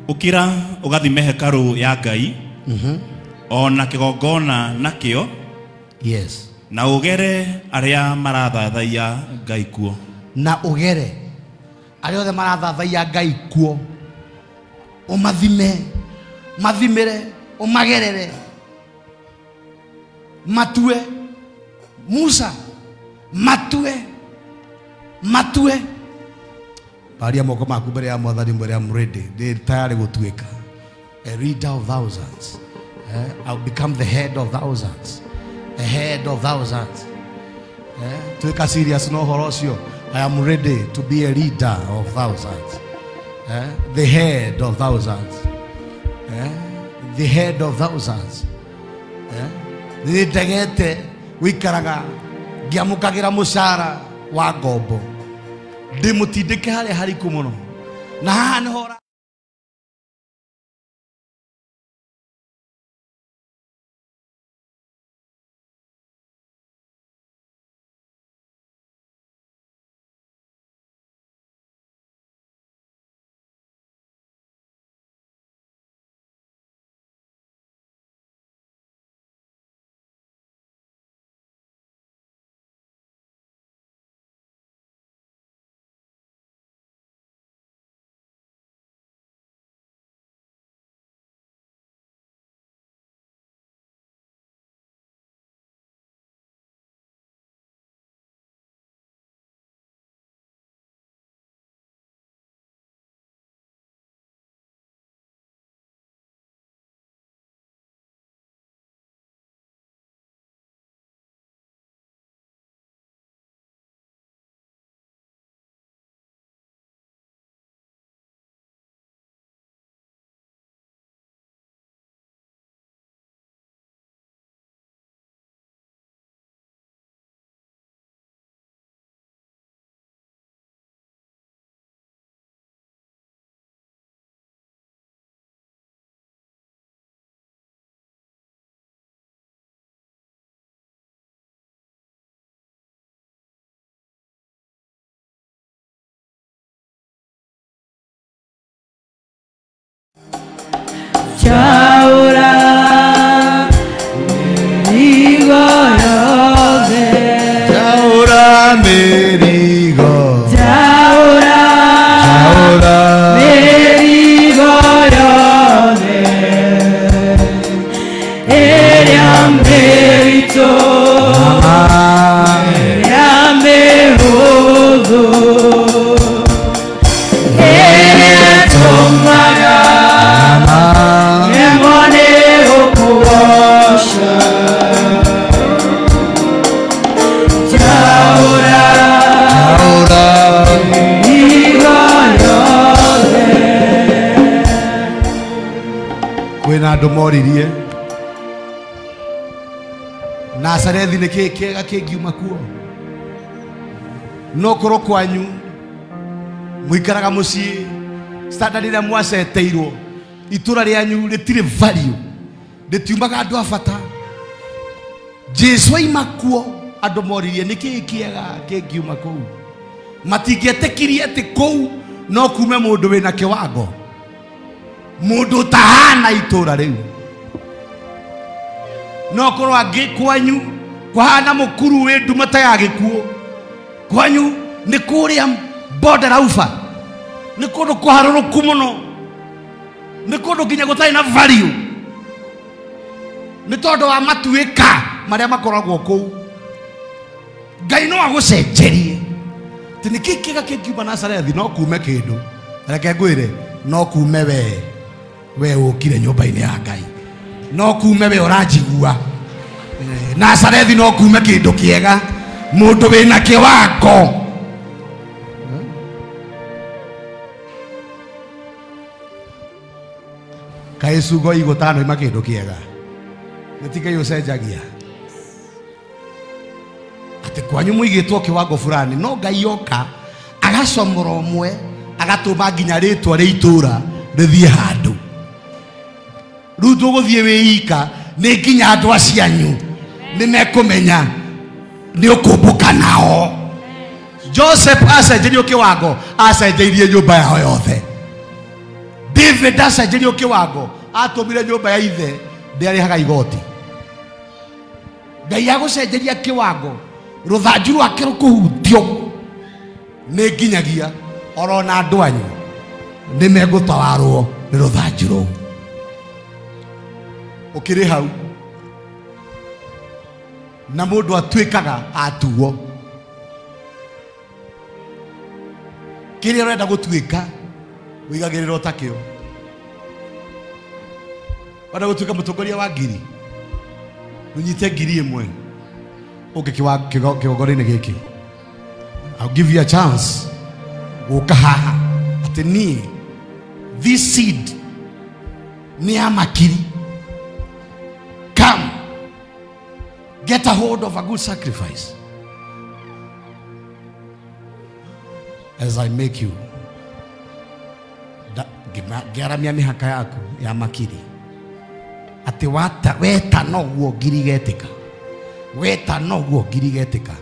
ũkĩra ũgathime hekarũ ya Ngai ona kĩgongona nakĩo, yes, na ũgere arĩa marathathaiya Ngai kuo. Na ũgere arĩa othe marathathaiya Ngai kuo, ũmathime, mathimĩre, ũmagerere, matue. Musa, matue, matue. Baria moko maku mbere ya Mwathani, mwĩre I'm ready, ndĩ tayari gũtuĩka a leader of thousands. I'll become the head of thousands, a head of thousands. Tuĩka serious no ũhoro ũcio. I am ready to be a leader of thousands. The head of thousands. The head of thousands. Nĩ ndegete wikaraga ngĩamũkagĩra mũcara wa ngombo, ndĩmũtindĩke harĩa hariku mũno, na haha nĩho Chaura merigo yothe, Chaura merigo, Chaura Chaura merigo yothe, ĩrĩa mĩritũ, ĩrĩa mĩhũthũ, ĩrĩa ĩtũmaga kwĩna andũ moririe Nazarethi nĩ kĩĩ kĩega kĩngiuma kuo. No korwo kwanyu mũikaraga mũciĩ standard ĩrĩa mwaceteirwo, itũra rĩanyu rĩtirĩ value, rĩtiumaga andũ a bata. Jesu aima kuo andũ moririe nĩ kĩĩ kĩega kĩngiuma kũu. Matingĩetĩkirie atĩ kũu no kume mũndũ wĩna kĩwango, mũndũ ũtahana itũra rĩu. No korwo angĩ kwanyu Kũhana mũkuru wĩ nduma ta ya gĩkuũ. Kwanyu nĩ kũrĩa bonde rauba. Nĩ kũndũ kũharũrũku mũno. Nĩ kũndũ nginya gũtarĩ na value. Nĩ tondũ wa matuĩka marĩa makoragwo kũu. Ngai no agũcenjerie. Atĩ nĩkĩ kĩega kĩngiuma Nazarethi no kume kĩndũ. Reke ngwĩre no kume we ũkire nyũmba-inĩ ya Ngai. No kume we ũranjigua. Nazarethi no kume kĩndũ kĩega. Mũndũ wĩna kĩwango. Kaĩ cugo igũtano ima kĩndũ kĩega. Nĩ ti Ngai ũcenjagia. Atĩ kwanyu mũigĩtwo kĩwango fulani no Ngai oka agacomora ũmwe agatũma nginya rĩtwa rĩa itũra rĩthiĩ handũ. Rĩu tũgũthiĩ wĩ ika nĩ nginya andũ acianyu nĩ mekũmenya nĩ ũkũmbũka nao. Joseph acenjerio kĩwango acenjeirie nyũmba yao yothe. David acenjerio kĩwango atũmire nyũmba ya ithe ndĩarĩhaga igoti. Ngai agũcenjeria kĩwango rũthanju rwake rũkũhutio nĩ nginyagia orona andũ anyu nĩ megũtawarwo nĩ rũthanju rũu. Ũkĩrĩ hau na mũndũ atuĩkaga atuo. Kĩrĩa ũrenda gũtuĩka ũigagĩrĩra ũtakĩo. Ũrenda gũtuĩka mũtongoria wa ngiri ũnyite ngiri ĩmwe ũke kĩgongona-inĩ gĩkĩ. I'll give you a chance gũka haha atĩ niĩ this seed nĩ ya makiri. Come get a hold of a good sacrifice as I make you. Ngĩaramia mĩhaka yaku ya makiri atĩ weta noguo ngiri getĩka. Weta noguo ngiri getĩka.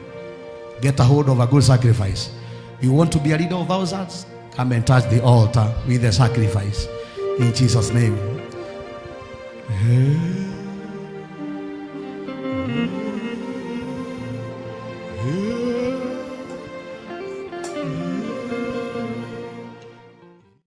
Get a hold of a good sacrifice. You want to be a leader of thousands? Come and touch the altar with the sacrifice. In Jesus' name.